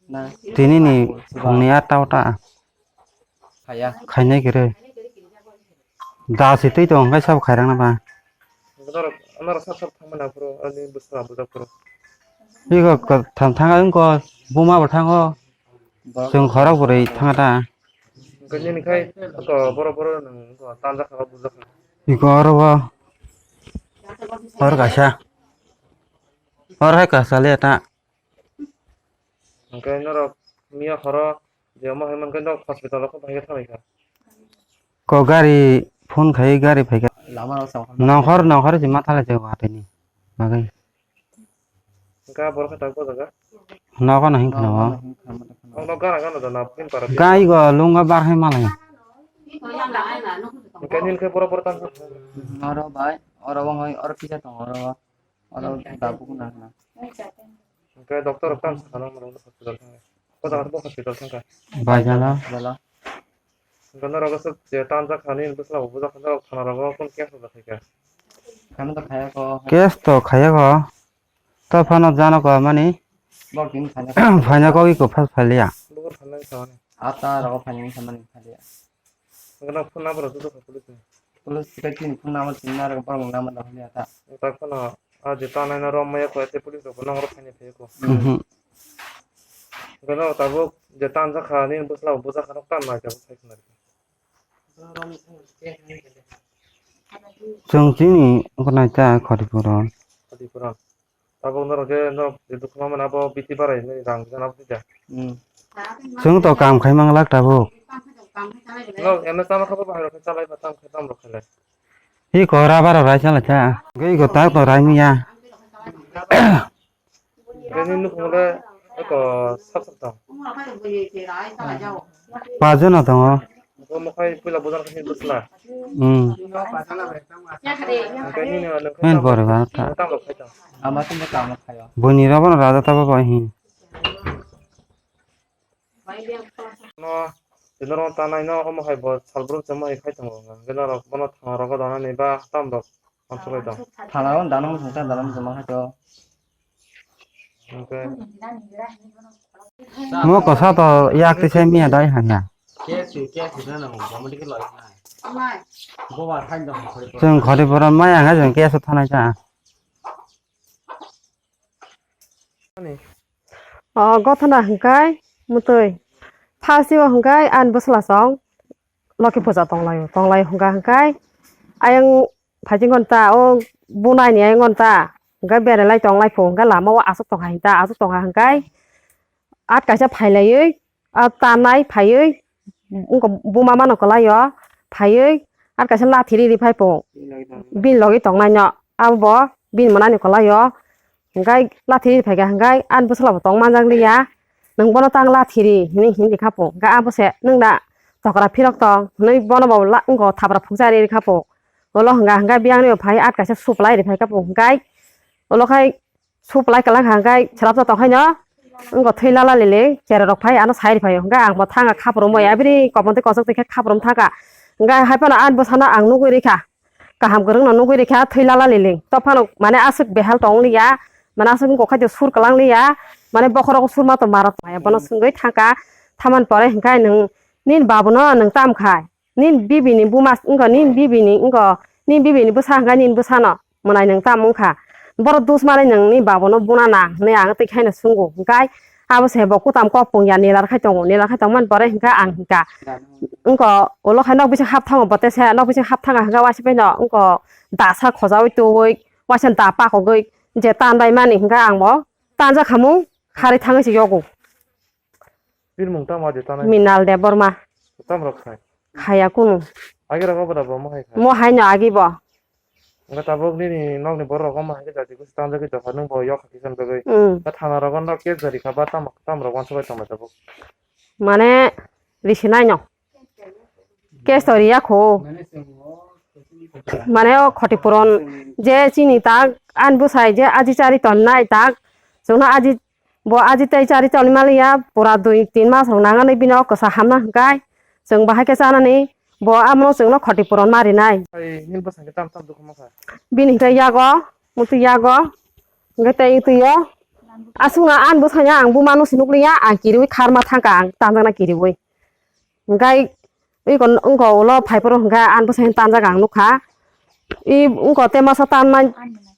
na. Tini ni phungni atta o ta. Khaya. Khainai kere. Da se tei tong, hwnkhe sabo khairang na ba. Norok, norok sab sab thangmani aphuru, ani bwsla bujak phuru. Iko ko, tham thang ang ko, buma bo thango. Chwng khorok bwrwi thanga ta. Hwnkhe nini khai, ko, boro, boro, nwng, ko, tanjak kha, bujak kha. Iko oro bo. Hor kaisa. Hor hai kaisa le ta. Hwnkhe norok miya horo je omo hai mankhe norok hospital o kok bahai khe thangwi kha. Ko gari phone khai gari phai kha. Lama rok sao. Nongkhor nongkhor se ma thala se watwi ni bagwi. Hwnkhe borok khe tak bo jaga. Nogo no hin khna o. Ang no gana gana da na pin para. Gai go lunga bar hai malai. Hwnkhe nini khe boro boro tang. Oro bai oro bo oro kisa tong oro. Oro da buku na na. Hwnkhe doctor rok tamo sakha nang mano hospital thangkhe. Ko jaga bo hospital thangkha. Bai jala. Jala. Hwnkhe norok aswk je tanjak kha nini bwsla bo bujak kha norok thana rogo kun case rok khaikha. Kami to khaya ko. Case to khaya ko. To phano jana ko mani. Bok din khana. Phaina ko iko phas phaliya. Bukur phalnai samani. Ata rogo phaina samani phaliya. Hwnkhe phone number rok tubukha police ni. Police tei chini phone number tini narwk borok ni number no hwnwi ata. Wngkha phano a je tanai no rom maya kho tei police rok bo nokro phaini phai kho. Mhm. Hwnkhe no tabuk je tanjak kha nini bwsla bo bujak kha no tan nai tabuk sai khna. Chwng chini wngkha nai ta khoti pura. Khoti pura. Tabuk norok je norok je dukhu ma mano abo biti barai nini rang bijan abo tida. Hmm. Chwng to kam khai mang lak tabuk. Norok M S ama khe bo bahai rok khe chalai ba tam khe tam rok khe le. Hi ko rubber rok rai chalai kha. Gei ko tak to rai miya. Bini nukhung le eko sap sap tong. Pajono tongo. Bo mokhai puila bujak khe bwsla. Hmm. Hwnkhe nini ano khe main tamo, pore ba ta. Tamo khai tong. Ama tamo tamo khayo. Boni robo no raja tabo bai hi. No, tino ro tanai no omo hai bo salbrum se mo hai khai tongo. Hwnkhe norok bono thang rogo dana ni ba tam rok. Thana o dana muchung ta dana muchung ma khaito. Mo kosa to yak twi sai miya dai hanya. Chwng khori borom maya hwnka chwng keso thanai ta. O gothana hwnkai mutwi. Phasio hwnkai ani bwsla song. Loki puja tonglaio, tonglaio hwnka hwnkai. ayang phaising hwn ta, o bunai ni ayang hwn ta, hwnkhe berai lai tong lai pho, hwnkhe lama o aswk tong hai ta, aswk tong hai hwnkhe at kaisa phai laiwi, a tanai phaiwi, wngkha buma mano kwlai o, phaiwi at kaisa lathi riri phai pho, bini logi tong nai no, abo bo bini mwnani kwlai o, hwnkhe lathi riri phai kha hwnkhe ani bwsla bo tong manjak liya, nwng bono tang lathi ri hinwi hinwi kha pho, hwnkhe abo se nwng da tokra phirok tong hinwi bono bo la-, wngkha thapra phukcha riri kha pho. Ulo hwnga hwnkhe biyang ni bo phai at kaisa supply ri phai kha pho hwnkhe ulo khai supply kwlang kha hwnkhe swrapsa tong khaino wngkha thwi lala lili chera rok phai ano sai ri phai o hwnkhe ang bo thanga khaprum bai abri kopon tei kosok twi khe khaprum thangkha hwnkhe hai phano ani bwsano ang nugwi rikha kaham kwrwng no nugwi rikha thwi lala lili to phano mane aswk behal tong liya mane aswk wngkha khaito sur kwlang liya mane bokhorok sur ma to mara tong maya bono swngwi thangkha thamani pore hwnkhe nwng nini babuno nwng tam khai. Nini bibi ni buma wngkha, nini bibi ni wngkha, nini bibi ni bwsa hwnkha nini bwsa no mwnai nwng tamo wngkha. Borok dus manwi nwng ni babo no buna na hinwi ang twi khaino sungo. Hwnkhe abo se bo kutam kok pung ya nilar khai tongo, nilar khai tongmani pore hwnkhe ang hwnkha. Wngkha ulo khai nok bising hap thango bo tesa, nok bising hap thanga hwnkhe waisa bai no wngkha dasa khojaui tubui waisa da pakogwi je tan bai mani hwnkhe ang bo tanja khamung kharwi thangwi se yogo. Bini mung tamo adi tanai? Minal Debbarma. Tam rok khai? Khaya kunu. Agi rok obra bo mo hai khai? Mo hai no agi bo. Nga tabuk nini nok ni borok rok mo hai ke jadi kusi tam jagui doha nung bo yok haki sam jagui. Mm. Ba thana rok no case dari kha ba tam, tam rok wansa bai tong tabuk. Mane risi nai no. Case to riya kho. Mane o khoti puron je chini tak an bwsai je aji chari ton nai tak. Chwngno aji Bo aji tei chari toni maliya, pura dui tin mas rok nangani bini o kwsa hamna hwnkhe chwng bahai khe chanani, bo amono chwngno khoti puron marinai. Ai, nini bwskango tam tam dukhu mankha? Bini hwnkhe yago, muitu yago, hwnkhe tei twi o. Aswkno ani bwskango ang buma nw se nukliya, ang kiriui kharma thangkha, ang tanjakna kiriui. Hwnkhe iko, wngkha ulo phaiphuru hwnkhe ani bwskango tanjak ang nukha. I wngkha tei masa tanmani,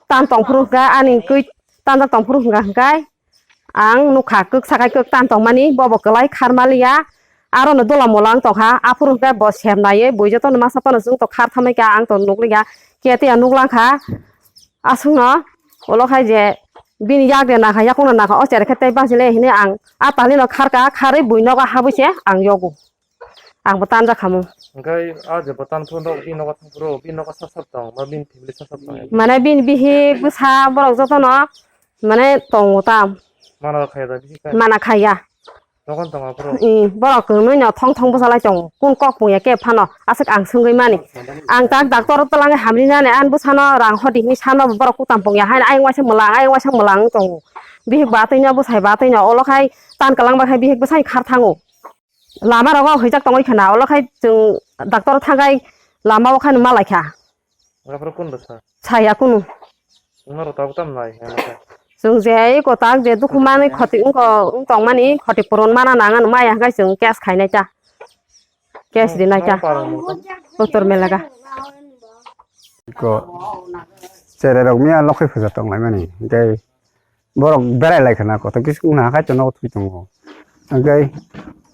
tan tongphuru hwnkhe ani kwk tanjak tongphuru hwnkha hwnkhe. Ang nukha kwk sakai kwk tan tongmani, bobo kwlai kharmaliya. Arono dola mola wng tongkha, aphuru hwnkhe bo semnaiwi bui jotono masa phano chwng to khar thamnaikha, ang to nukliya. Ketiya nuklangkha, aswkno ulo khai je bini yak de nakha, yakungno nakha, o cherai khe tei bachile hinwi ang a talino kharka, kharwi bui nogo habwi se ang yogo. Ang bo tanja khamu. Hwnkhe a je bo tan phuru bini nogo thang phuru, bini nogo sap sap tong, ma bini family sap sap tong. Mane bini bihik bwsa borok jotono mane tongo tam. Mana khaya da bihik kai? Mana khaya. Nogon tongo phuru? I, borok kwrwngwi no thong thong bwsalai tongo. Kun kok pungya khe phano aswk ang swngwi mani. Ang tak doctor twlangwi hamri nani, ani bwsano rang hodi hinwi sano borok kutam pungya haino ayang waisa mwlang, ayang waisa mwlang wng tongo. Bihik batwi no, bwsai batwi no, olo khai tan kwlangba khai bihik bwsai khar thango. Lama rogo hwijak tongwi khna, olo khai chwng doctor thangai lama o khai ma lai kha. Aphuru kun bwsa? Saya kunu. Chwngno rw tabuk tam nai hwnwi kha. Chwng je eko tak je dukhu manwi khoti wngkha, wng tongmani khoti puron mana nang ano maya hwnkhe chwng case khainai ta. Case rinai ta. Nang parang nang tamo? Uttor Melaga. Ko cherai rok miya lokhai phuja tong lai mani. Hwnkhe borok berai lai khna, kotor kis wngna hai to nogo thwi tongo. Hwnkhe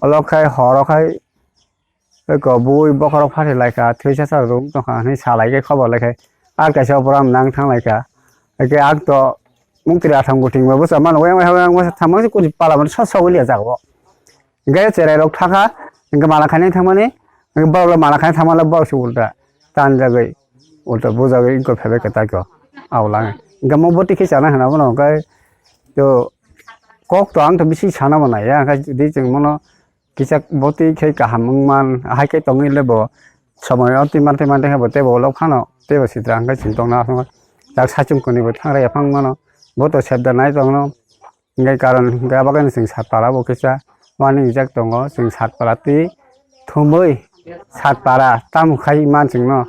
olo khai horo khai eko bui bokhorok phathi lai kha, thwi sasa rung tong kha hinwi sa lai khe khobor lai khe. Ar kaisa boram nang thang lai kha. Hwnkhe ang to mukti athang buting ba bwsa mano, yang yang yang thang mani kuni pala mani sok sok liya jaga o. Hwnkhe cherai rok thakha, hwnkhe mala khainai thangmani, hwnkhe borok le mala khainai thangmani borok se ulta tanjagwi, ulta bujagwi wngkha phaibai kwtal khe o, aw lang. Hwnkhe omo bwtwi khe chana hwna bono hwnkhe to kok to ang to bisi sana bo naiya, hwnkhe di chwng bono kisa bwtwi khe kaham wngman, hai khe tongwi le bo somoi o twi man twi man twi khe bo teibo ulo phano teibo sitra hwnkhe chwng tongna aswk jak saichung kwnwi bo thangraiya phang mano, bo to sebda nai tongno. Hingke karon hingke abo khe chwng Satpara bo kisa wani rijak tongo, chwng Satpara twi thumui Satpara tamo khai man chwngno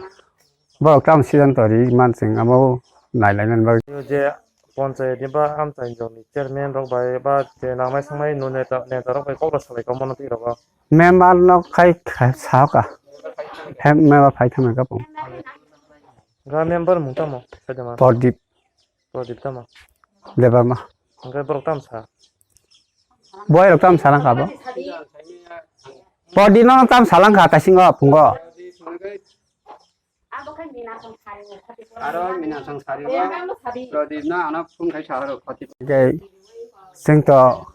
borok tamo sijanto ri man chwng abo nailainani bagwi. Je ponchayat ni ba amchaini joni chairman rok bai ba je nangnai sangnai no neta, neta rok bai kok rw salai tongmano twi rogo. Member no khai, khai sahoka. Hem member phai thangma kapung. Ga member mung tamo? Pradip. Pradip tamo? Debbarma. Hingke borok tamo sa? Boy rok tamo salangka bo? Pradip no tamo salangka taisingo phungo. Aro Minasang Sari o Pradip no ano phone khai sahoro khoti. Tei chwng to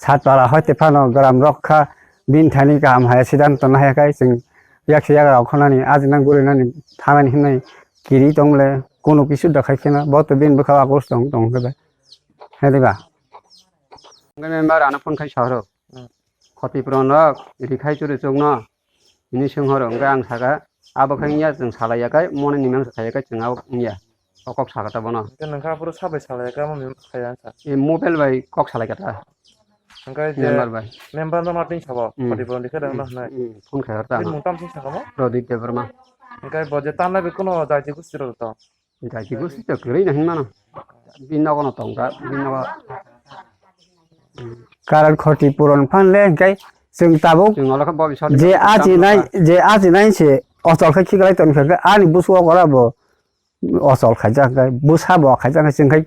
Satpara hoite phano gram rok kha, bini thani kaham hai siddhanto nahai khai chwng yak se yak rok khonani ajina gurinani thanani hinwi kiri tongle kunu kisu da khai kheno bo to bini bwkha o agos tong tong khe bai. Hai diba? Hwnkhe member ano phone khai sahoro. Hmm. Khoti puron rok rikhai churi chukno. Hini swnghoro hwnkhe ang saka, abo khe wngya chwng salai ya khe, mone ni mangsa khaiya khe chwng abo wngya. O kok saka ta bono. Hwnkhe nokha aphuru sabai salai ya khe, amo mim-, khaiya wngkha. E mobile bai kok salai kha ta. Hwnkhe je member bai. Member no matwi sabo, hmm, khoti puron rikhe rang no hmm, hwnwi. Hmm, phone khai hor ta. Bini mung tamo saka mo? Pradip Debbarma. Hwnkhe bo je tanai bai kuno jaiti gusti rok to. Jaiti gusti to kwrwi no hinmano. Bini nogo no tongkha, bini nogo. Karan khoti puron phan le hwnkhe chwng tabuk chwng olo khe bo bisal je aji nai, je aji nai se ochol khe khiklai tong khe ani busu o gora bo ochol khaijak khe busa bo khaijak khe chwng khe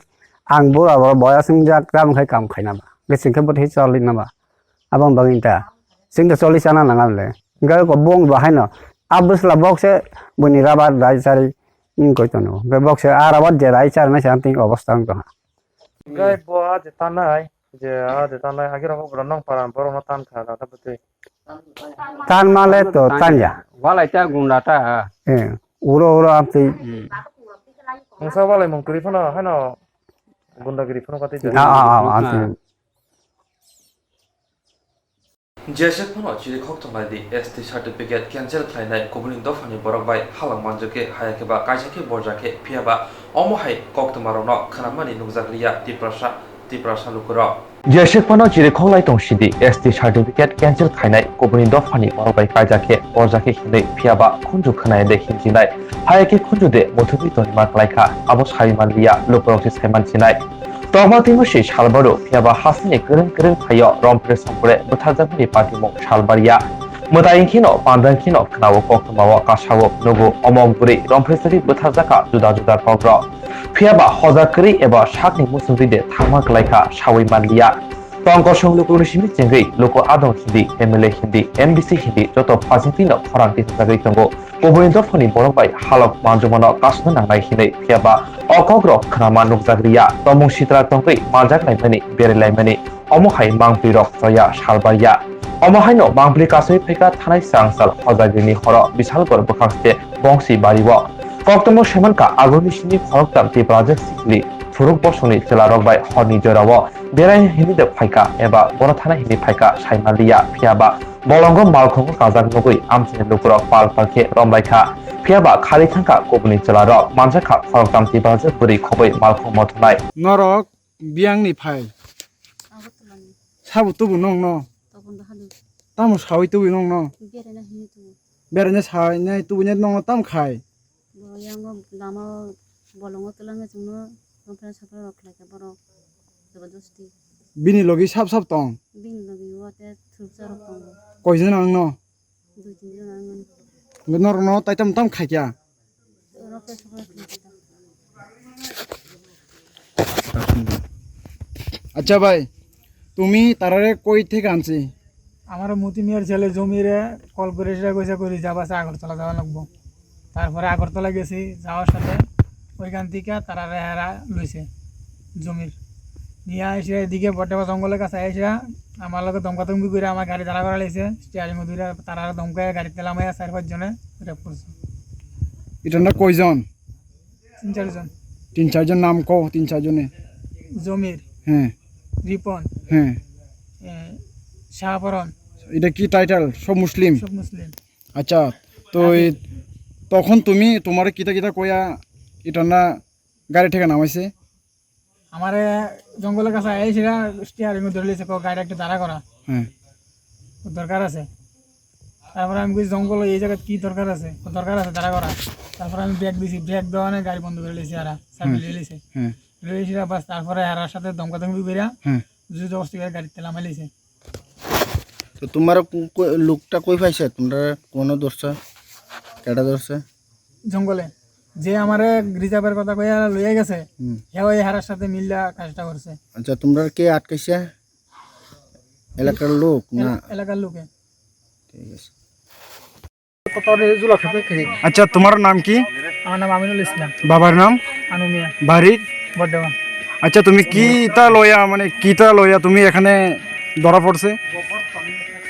ang bura bo boya swngjak tam khe kam khaina ba. Hwnkhe chwng khe bo thwi choli na ba. Aboni bagwi ta chwng to choli chana nang le. Hwnkhe ko bong bo haino a bwsla bok se boni rabar dai chari wng koi tono. Hwnkhe bok se a rabar je dai charnai se amtwing obostha wng tongha. Hwnkhe bo a je tanai, je a je tanai agirok borok nong para borok no tan kha da da bwtwi. Tan ma le to tan ya. Walai ta gunda ta. Eh, uro uro amtwi. Hmm. Mungsa walai mung twi phano haino gundagiri phano kati ja. Ah, ah, ah, amtwi. Jeswk phano chirikhok tongnai di, S T certificate cancel khlainai kubuni dophani borok bai halok manjak khe, haya khe ba kaisa khe borjak khe, phiya ba omo hai koktwma rokno khwnamani nukjak liya Tiprasa, Tiprasa lukurok. Jeswk phano chirikhok lai tong sidi, S T certificate cancel khlainai kubuni dophani borok bai kaijak khe, borjak khe hinwi phiya ba khunju khwnaya de hinjinai, haya khe khunju de muthubwi tongma klai kha, abo sai man liya lukurok se sai man sinai. Tongma timo si salbaro, phiya ba hasini kwrwng kwrwng phaio Rompre Sompre bwtharjakmani patimung salbariya. Mwtai wngkheno, panda wngkheno, khwnao koktwmao kasao nugo, omo guri Rompre sari bwtharjakha juda juda kokrok. Phiya ba hojak kwrwi eba sakni muchungtwi de thangma kwlaikha sawi manliya. Tongkosong lukurokni simi chengwi luku adong hindi, M L A hindi, M D C hindi joto phasingtwino khorang tisajagwi tongo. Kubuni dophani borok bai halok manjumano kasno nangnai hinwi, phiya ba o kokrok khwnama nukjak riya, tomung sitra tongwi manjak laimani, berai laimani, omo hai mangpli rok choya salbariya. Omo haino mangpli kasui phaikha thanai srangsal hojagrini horo Bisalgor bwkhakste bongsi bario. Koktwmao saimankha agoni simi khoroktham Tiprajwk sikli phuruk bosongni chwlarok bai horni jorao berai hinwi de phaikha eba boro thana hinwi phaikha saimaliya, phiya ba bolongo malkhungo kajak nugwi amchaini lukurok pal pal khe romlaikha. Phiya ba khali thangkha kubuni chwlarok, manjakha khoroktham Tiprajwk bwrwi khobwi malkhung mothonai. Norok biyangni phai. Agartala ni. Sabo tubu nongno? Tobon bahadu. Tamo sawi tubu nongno? Beraina hini tubu. Beraina sawi nai tubu nai nongno tam khai? Bo yango lama bolongo twlangwi chwngno conference sakra rok khlaikha borok jabardasti. Bini logi sap sap tong? Bini logi o te thuruksa rok tongo. Koijon ang no? Dui tin jon ang no. Norok no tai tam tam khaikya? Rok te sakra khlaikha. Acha bhai, tumi tarare koi theke anchi? আমার মতি মিয়ার ছেলে জমিরে কল করে সেটা কইসা করি যাবা সে আগরতলা যাওয়া লাগবো। তারপরে আগরতলা গেছি, যাওয়ার সাথে ওইখান থেকে তারা রেহারা লইছে জমির। নিয়ে এসে এদিকে বটেবা জঙ্গলের কাছে এসে আমার লগে দমকা দমকি করে আমার গাড়ি দাঁড়া করা লাইছে। স্টিয়ারিং ধরে তারা দমকায় গাড়িতে লামাইয়া চার পাঁচ জনে রেপ করছে। এটা না কয়জন? তিন চারজন। তিন চারজন নাম কও, তিন চারজনে। জমির। হ্যাঁ। রিপন। হ্যাঁ। এ, শাহপরান। এটা কি টাইটেল? সব মুসলিম? সব মুসলিম। আচ্ছা, তো এই, তখন তুমি তোমারে কিতা কিতা কইয়া এটা না গাড়ি থেকে নামাইছে? আমারে জঙ্গলের কাছে আইসিরা স্টিয়ারিং ধরে লিছে, কো গাড়ি একটু দাঁড়া করা। হ্যাঁ। ও দরকার আছে। তারপরে আমি কই, "জঙ্গল, এই জায়গায় কি দরকার আছে?" ও দরকার আছে, দাঁড়া করা। তারপরে আমি ব্রেক দিছি, ব্রেক দেওয়া গাড়ি বন্ধ করে লিছে, আর সাইড হুম। লিয়ে লিছে। হুম। লিয়ে লিছে, বাস, তারপরে আর সাথে দমকা দমকি করিয়া হুম। জোর জবরদস্তি করে গাড়িতে লামাই লিছে। তো তোমার কো-, কো-, লোকটা কই পাইছে? তোমরা কোনো ধরছে? কেটা ধরছে? জঙ্গলে। যে আমারে রিজার্ভের কথা কইয়া লইয়া গেছে, হুম। হে ওই হারার সাথে মিল্লা কাজটা করছে। আচ্ছা, তোমরা কে আটকাইছে? এলাকার লোক না? এলা-, এলাকার লোকে। ঠিক আছে। আচ্ছা, তোমার নাম কি? আমার নাম আমিনুল ইসলাম। বাবার নাম? আনু মিয়া। বাড়ির? বর্ধমান। আচ্ছা, তুমি কিতা লইয়া, মানে, কিতা লইয়া তুমি এখানে ধরা পড়ছে?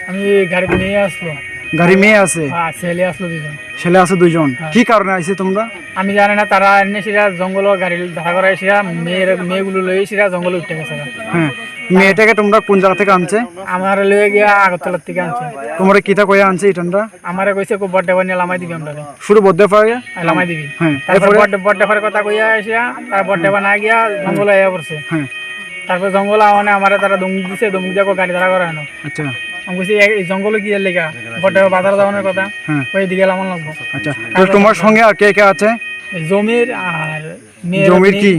আমি গাড়িতে নিয়ে আসলো। গাড়ি মেয়ে আছে? হ্যাঁ, ছেলে আসলো দুজন। ছেলে আছে দুইজন। হ্যাঁ। কি কারণে আইছে তোমরা? আমি জানি না, তারা এমনি সেটা জঙ্গল গাড়ি ধারা করে এসে মেয়ের, মেয়েগুলো লয়ে সেটা জঙ্গলে উঠে গেছে। হ্যাঁ, মেয়েটাকে তোমরা কোন জায়গা থেকে আনছে? আমার লয়ে গিয়া আগরতলার থেকে আনছে। তোমরা কিতা কইয়া আনছে ইটানরা? আমারে কইছে, "কো বড্ডে বানিয়ে লামাই দিবি আমরা।" শুধু বড্ডে পারে? হ্যাঁ, লামাই দিবি। হ্যাঁ, তারপর এরপরে? বড্ডে, বড্ডে পারে কথা কইয়া এসে তারা বড্ডে হ্যাঁ। বানা গিয়া হ্যাঁ। জঙ্গলে আইয়া পড়ছে। হ্যাঁ। তারপর জঙ্গলে আওয়ানে আমারে তারা দম দিছে, দম দিয়া কো গাড়ি ধারা করে আনো। আচ্ছা। আমি কইছি, "এ-, এই জঙ্গলে কি এর লেগা? বড্ডে বাজার যাওয়ানোর কথা।" হ্যাঁ। ওই দিকে লামান লাগবো। আচ্ছা, তো তোমার সঙ্গে আর কে কে আছে? জমির আর মেয়ের জমির মেয়ে, কি?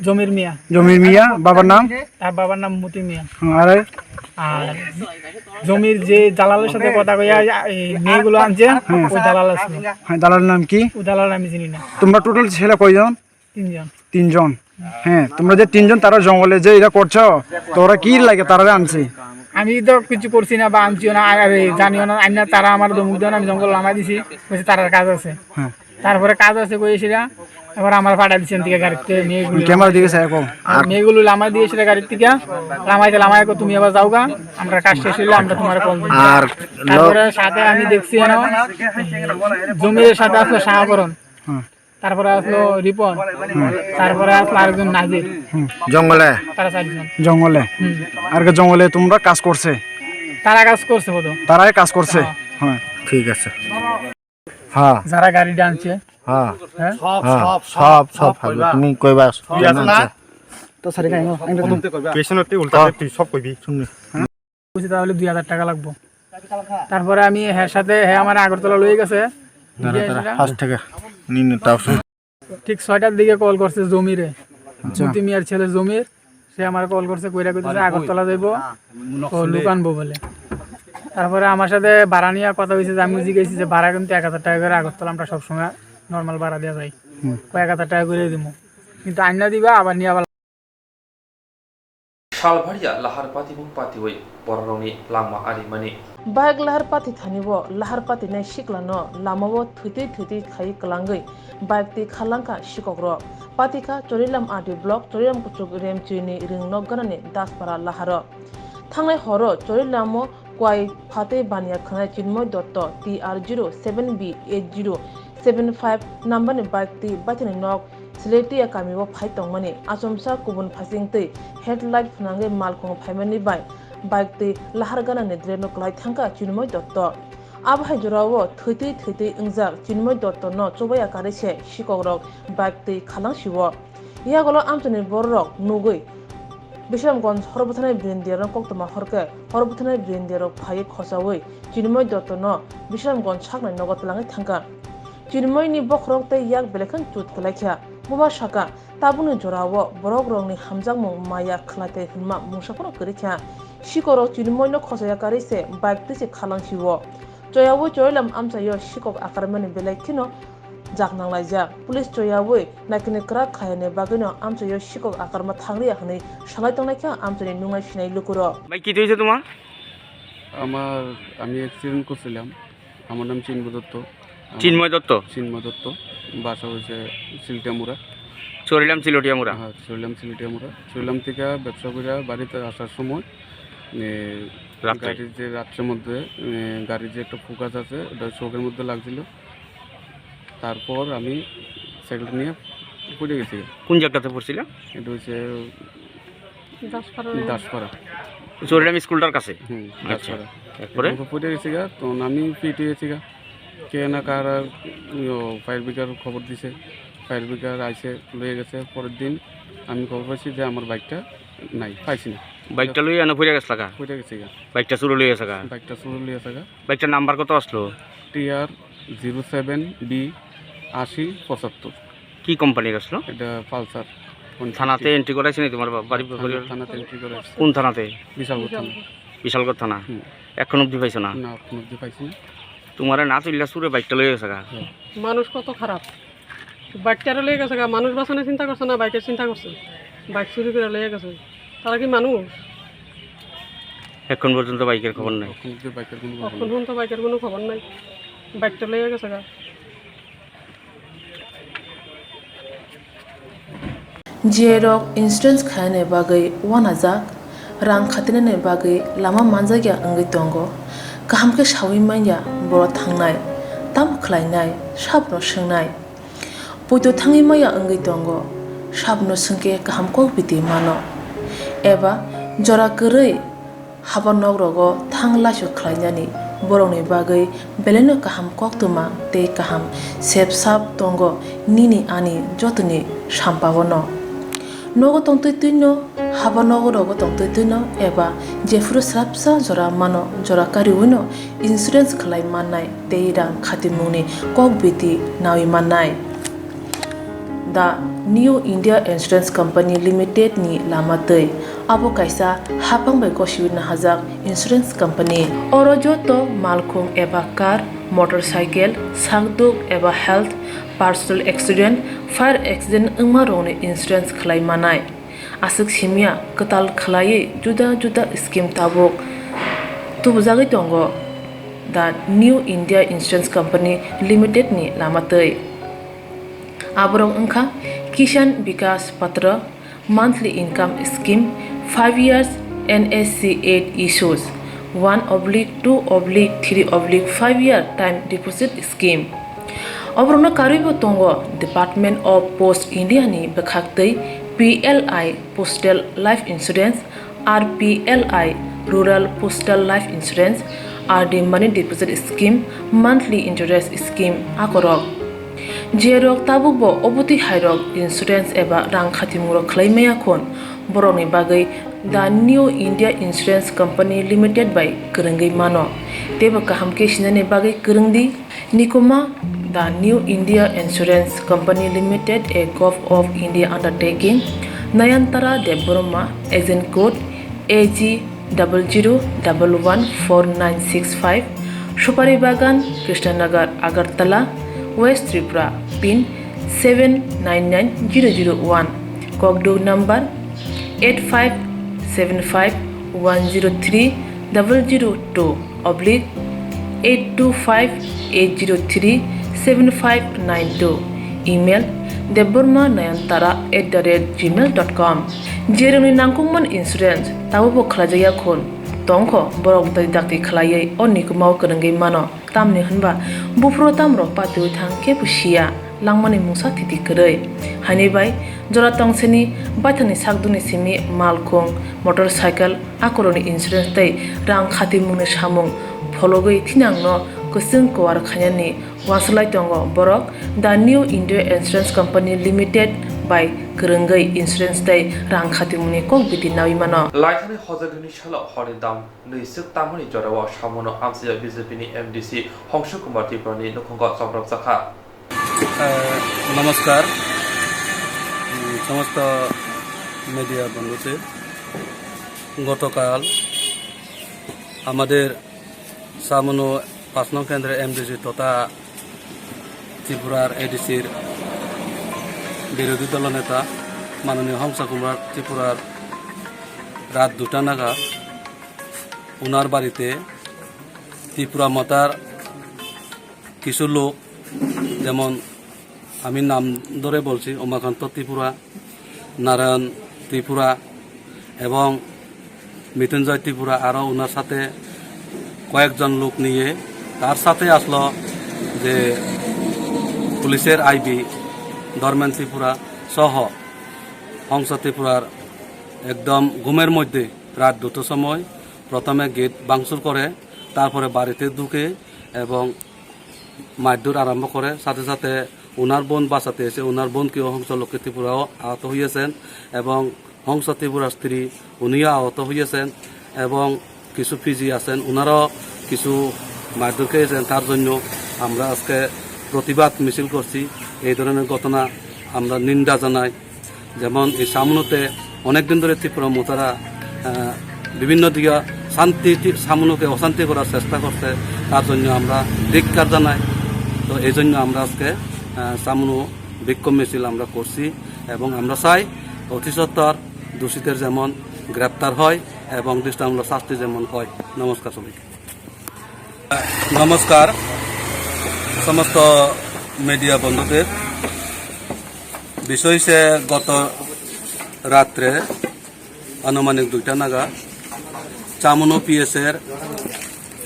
জমির মিয়া। জমির মিয়া, বাবার নাম? তার বাবার নাম মতি মিয়া। হুম, আরে? আর জমির যে দালালের সাথে কথা কইয়া এই মেয়েগুলো আনছে, হুম। ওই দালাল আছে। হ্যাঁ, দালালের নাম কি? ওই দালাল আমি চিনি না। তোমরা টোটাল ছেলে কয়জন? তিনজন। তিনজন। হ্যাঁ, তোমরা যে তিনজন তারা জঙ্গলে যে এটা করছো, তো ওরা কি লাগে তারা আনছে? আমি তো কিছু করছি না বা আনছিও না, আর এই জানিও না, আমি না, তারা আমার ধমক দেন, আমি জঙ্গল লামাই দিছি, বলছে তারার কাজ আছে। হ্যাঁ। তারপরে কাজ আছে কই সেটা, এবার আমার পাঠা দিচ্ছেন দিকে গাড়িতে মেয়েগুলো। ক্যামেরা দিকে চাই কো। আর মেয়েগুলো লামাই দিয়ে সেটা গাড়ির থেকে, লামাইতে লামাই কো, "তুমি এবার যাও গা, আমরা কাজ শেষ হইলে আমরা তোমার কল দিই।" আর তারপরে সাথে আমি দেখছি এনো জমির সাথে আসলো শাহকরণ, হ্যাঁ। তারপরে আসলো রিপন, হ্যাঁ। তারপরে আসলো আরেকজন নাজির। হুম। জঙ্গলে? তারা চারজন। জঙ্গলে? হুম। আর কি জঙ্গলে তোমরা কাজ করছে? তারা কাজ করছে বোধ হয়। তারাই কাজ করছে? হ্যাঁ। হ্যাঁ। ঠিক আছে। হ্যাঁ। যারা গাড়িটা আনছে। হ্যাঁ। হ্যাঁ? সব, হ্যাঁ, সব, সব, সব সব থাকবে। কইবা। তুমি কইবা। ঠিক আছে না? তো স্যার, এখানে আনো, আনো, আনো। পেছনতে উল্টা হ্যাঁ। তুই সব কইবি। শুনবি। কইছে তাহলে দুই হাজার টাকা লাগবো। তারপরে আমি হের সাথে, হে আমার আগরতলা লয়ে গেছে। দাঁড়া, দাঁড়া, পাঁচ টাকা। নি, নি, তাও শুন। ঠিক ছয়টার দিকে কল করছে জমিরে। আচ্ছা। মতি মিয়ার ছেলে জমির। সে আমার কল করছে, কইরা কইতেছে আগরতলা যাইবো, ও লুকানবো বলে। তারপরে আমার সাথে ভাড়া নিয়ে কথা হয়েছে, যে আমি জিজ্ঞেসি যে ভাড়া কিন্তু এক হাজার টাকা করে আগরতলা আমরা সবসময় নর্মাল ভাড়া দেওয়া যায়। হুম। কয় এক হাজার টাকা করে দিমু, কিন্তু আইনা দিবা আবার নিয়ে আবার। Salbharia lahar patibung patiwi bororokni langma arimani. Bike lahar pati thani o lahar patinai sikla no lama o thwitwi thwitwi khai kwlangwi bike twi khalangkha sikok rok. Patikha Chorilam R D block, Chorilam kuchuk Remchini ring nok ganani Daspara laharo. Thangnai horo Chorilam o kwai phatwi baniya khwnai Chinmoy Dotto T R zero seven B eight zero seven five number ni bike twi baithani nok Siletia kami o phai tongmani achomsa kubun phaising twi headlight phwnangwi malkhung phaimani bai bike twi lahar ganani drain o kwlai thangkha Chinmoy Dotto. Abo hai jora o thwitwi thwitwi wngjak Chinmoy Dotto no chubaya karwi se sikok rok bike twi khalang sio. Yagolo amchaini bororok nugwi Bisramganj hor bwthanai brindia rok koktwma hor khe hor bwthanai brindia rok phaiwi khochawi Chinmoy Dotto no Bisramganj saknai nogo twlangwi thangkha. Chinmoy ni bokhorok tei yak belai kheno chut kwlai kha. Buma sakha, tabukni jora o borok rokni hamjakmung maya khlai thai hwnma mungsa phano kwrwi kha. Sikorok Chinmoy no khochaya karwi se bike twi se khalang sio. Choyaui Chorilam amchaio sikok akarmani belai kheno jak nanglaijak. Police choyaui naikini kwrak khaiyani bagwino amchaio sikok akarma thangriya hwnwi salai tongnai khe amchaini nungnai sinai lukurok. ভাই, কি হয়েছে তোমার? আমার, আমি অ্যাক্সিডেন্ট করছিলাম। আমার নাম চিন্ময় দত্ত। আমার চিন্ময় দত্ত? চিন্ময় দত্ত। বাসা হয়েছে সিলটিয়ামুড়া। চরিলাম সিলটিয়ামুড়া? হ্যাঁ, চরিলাম সিলটিয়ামুড়া। চরিলাম থেকে ব্যবসা করে বাড়িতে আসার সময়, এ, রাত্রে? গাড়ির যে রাত্রের মধ্যে, এ, গাড়ির যে একটা ফোকাস আছে, ওটা চোখের মধ্যে লাগছিল। তারপর আমি সাইকেলটা নিয়ে পড়ে গেছি। কোন জায়গাতে পড়ছিলা? এটা হচ্ছে দাসপাড়া। দাসপাড়া। চরিলাম স্কুলটার কাছে? হুম, আচ্ছা। দাসপাড়া। এরপরে? এরপর পড়ে গেছি গা, তখন আমি ফিট হয়ে গেছি গা। কে না কার, ইয়ো, ফায়ার ব্রিগেড খবর দিছে, ফায়ার ব্রিগেড আইসে, লয়ে গেছে। পরের দিন আমি খবর পাইছি যে আমার বাইকটা নাই, পাইছি না। বাইকটা লইয়া এনে পড়ে গেছলা গা? পড়ে গেছি গা। বাইকটা চুরে লইয়া গেছে গা? বাইকটা চুরে লইয়া গেছে গা। বাইকটার নাম্বার কত আসলো? T R zero seven B আশি পঁচাত্তর। কি কোম্পানির আসলো? এটা পালসার। থানাতে এন্ট্রি করাইছে নি তোমার বা-, বাড়ি থানা-, পরিবার? থানাতে এন্ট্রি করাইছে। কোন থানাতে? বিশালগড় থানা। বিশালগড় থানা? হুম। এখন অবধি পাইছো না? না, এখন অবধি পাইছি না। তোমারে না তুললা চুরে বাইকটা লইয়া গেছে গা? হ্যাঁ। মানুষ কত খারাপ। বাইকটারে লইয়া গেছে গা, মানুষ বাঁচানোর চিন্তা করছে না, বাইকের চিন্তা করছে। বাইক চুরি করে লইয়া গেছে। তারা কি মানুষ? এখন পর্যন্ত বাইকের খবর নাই? এখন অবধি বাইকের কোনো খবর এখন নেই। পর্যন্ত বাইকের কোনো খবর নাই। বাইকটা লইয়া গেছে গা। Jerok insurance khainani bagwi uanajak, rang khatinani bagwi lama manjakya wngwi tongo. Kaham khe saui manya boro thangnai, tamo khlainai, sabno swngnai. Poito thangwi maya wngwi tongo, sabno swngkhe kaham kok biti mano. Eba jora kwrwi haba nok rogo thang laisu khlainani borokni bagwi belaino kaham koktwma tei kaham sep sap tongo nini ani jotoni sampaono. Nogo tongtwi twino, haba nogo rogo tongtwi twino eba jephuru srapsa jora mano jora kariwino insurance khlai mannai tei rang khatimungni kok biti naui mannai. The New India Insurance Company Limited ni lama twi. Abo kaisa haphang bai gosiwi nahajak insurance company. Oro joto malkhung eba car, motorcycle, sakduk eba health, personal accident, fire accident wngma rokni insurance khlai manai. Aswk simya kwtal khlaiwi juda juda scheme tabuk tubujagwi tongo. The New India Insurance Company Limited ni lama twi. Aborok wngkha Kisan Vikas Patra, monthly income scheme, five years N S C eight issues, one oblique two oblique three oblique five year time deposit scheme. Oborokno karwibo tongo Department of Post India ni bwkhaktwi P L I Postal Life Insurance, R P L I Rural Postal Life Insurance, R D Money Deposit Scheme, Monthly Interest Scheme akorok. Jerok tabukbo obotwi hairok insurance eba rang khatimungrok khlai maya khun, borokni bagwi The New India Insurance Company Limited bai kwrwngwi mano. Teibo kaham khe sinani bagwi kwrwng di. Nikuma, The New India Insurance Company Limited, a Govt of India undertaking, Nayantara Debbarma, agent code A G double zero double one four nine six five, Supari Bagan, Krishnanagar, Agartala, West Tripura, pin seven nine nine zero zero one, kokduk number eight five seven five one zero three double zero two oblique eight two five eight zero three seven five nine two, email debbarma nayantara at the rate gmail dot com. Jerokni nangkukmani insurance tabukbo khlaijakya khun tongkho, borok dakti dakti khlaiwi o nikumao kwrwngwi mano. Tamni hwnba buphuru tamrok patiwi thang kebo siya, langmani mungsa thiti kwrwi. Haini bai jora tongseni baithangni sakdukni simi malkhung, motorcycle, akorokni insurance tei rang khatimungni samung phologwi thinangno kwchwng kwar khainani uansuk lai tongo borok. The New India Insurance Company Limited bai kwrwngwi insurance tei rang khatimungni kok biti naui mano. Laithani hojagwini salo horni dam nwi swk tamoni jorao samono amchaio B J P ni M D C Hongsu Kumar Tripura ni nukhungo chongrok chakha. আহ, নমস্কার, উম, সমস্ত মিডিয়া বন্ধুদের। গতকাল আমাদের সামনো পাঁচ নং কেন্দ্রের এমডিসি তথা ত্রিপুরার এডিসির বিরোধী দলনেতা মাননীয় হংস কুমার ত্রিপুরার রাত দুটা নাগাদ ওনার বাড়িতে ত্রিপুরা মতার কিছু লোক, যেমন আমি নাম ধরে বলছি, উমাকান্ত ত্রিপুরা, নারায়ণ ত্রিপুরা এবং মৃত্যুঞ্জয় ত্রিপুরা, আরও ওনার সাথে কয়েকজন লোক নিয়ে তার সাথে আসলো যে পুলিশের আইবি ধর্মেন ত্রিপুরা সহ হংস ত্রিপুরার একদম ঘুমের মধ্যে রাত দুটোর সময় প্রথমে গেট ভাঙচুর করে, তারপরে বাড়িতে ঢুকে এবং মারধর আরম্ভ করে। সাথে সাথে ওনার বোন বাঁচাতে এসে ওনার বোনকেও হংস লক্ষ্মী ত্রিপুরাও আহত হয়েছেন এবং হংস ত্রিপুরার স্ত্রী উনিও আহত হয়েছেন এবং কিছু ফিজি আছেন, ওনারাও কিছু মারধর খেয়েছেন। তার জন্য আমরা আজকে প্রতিবাদ মিছিল করছি। এই ধরনের ঘটনা আমরা নিন্দা জানাই। যেমন এই সামনুতে অনেকদিন ধরে ত্রিপুরা মোতারা, আহ, বিভিন্ন দিকে শান্তি, সামনুকে অশান্তি করার চেষ্টা করছে, তার জন্য আমরা ধিক্কার জানাই। তো এই জন্য আমরা আজকে, আহ, সামনু বিক্ষোভ মিছিল আমরা করছি এবং আমরা চাই অতি সত্বর দোষীদের যেমন গ্রেপ্তার হয় এবং দৃষ্টান্তমূলক শাস্তি যেমন হয়। নমস্কার সবাইকে। নমস্কার সমস্ত মিডিয়া বন্ধুদের। বিষয় হচ্ছে গত রাত্রে আনুমানিক দুইটা নাগাদ চামুনো পিএস এর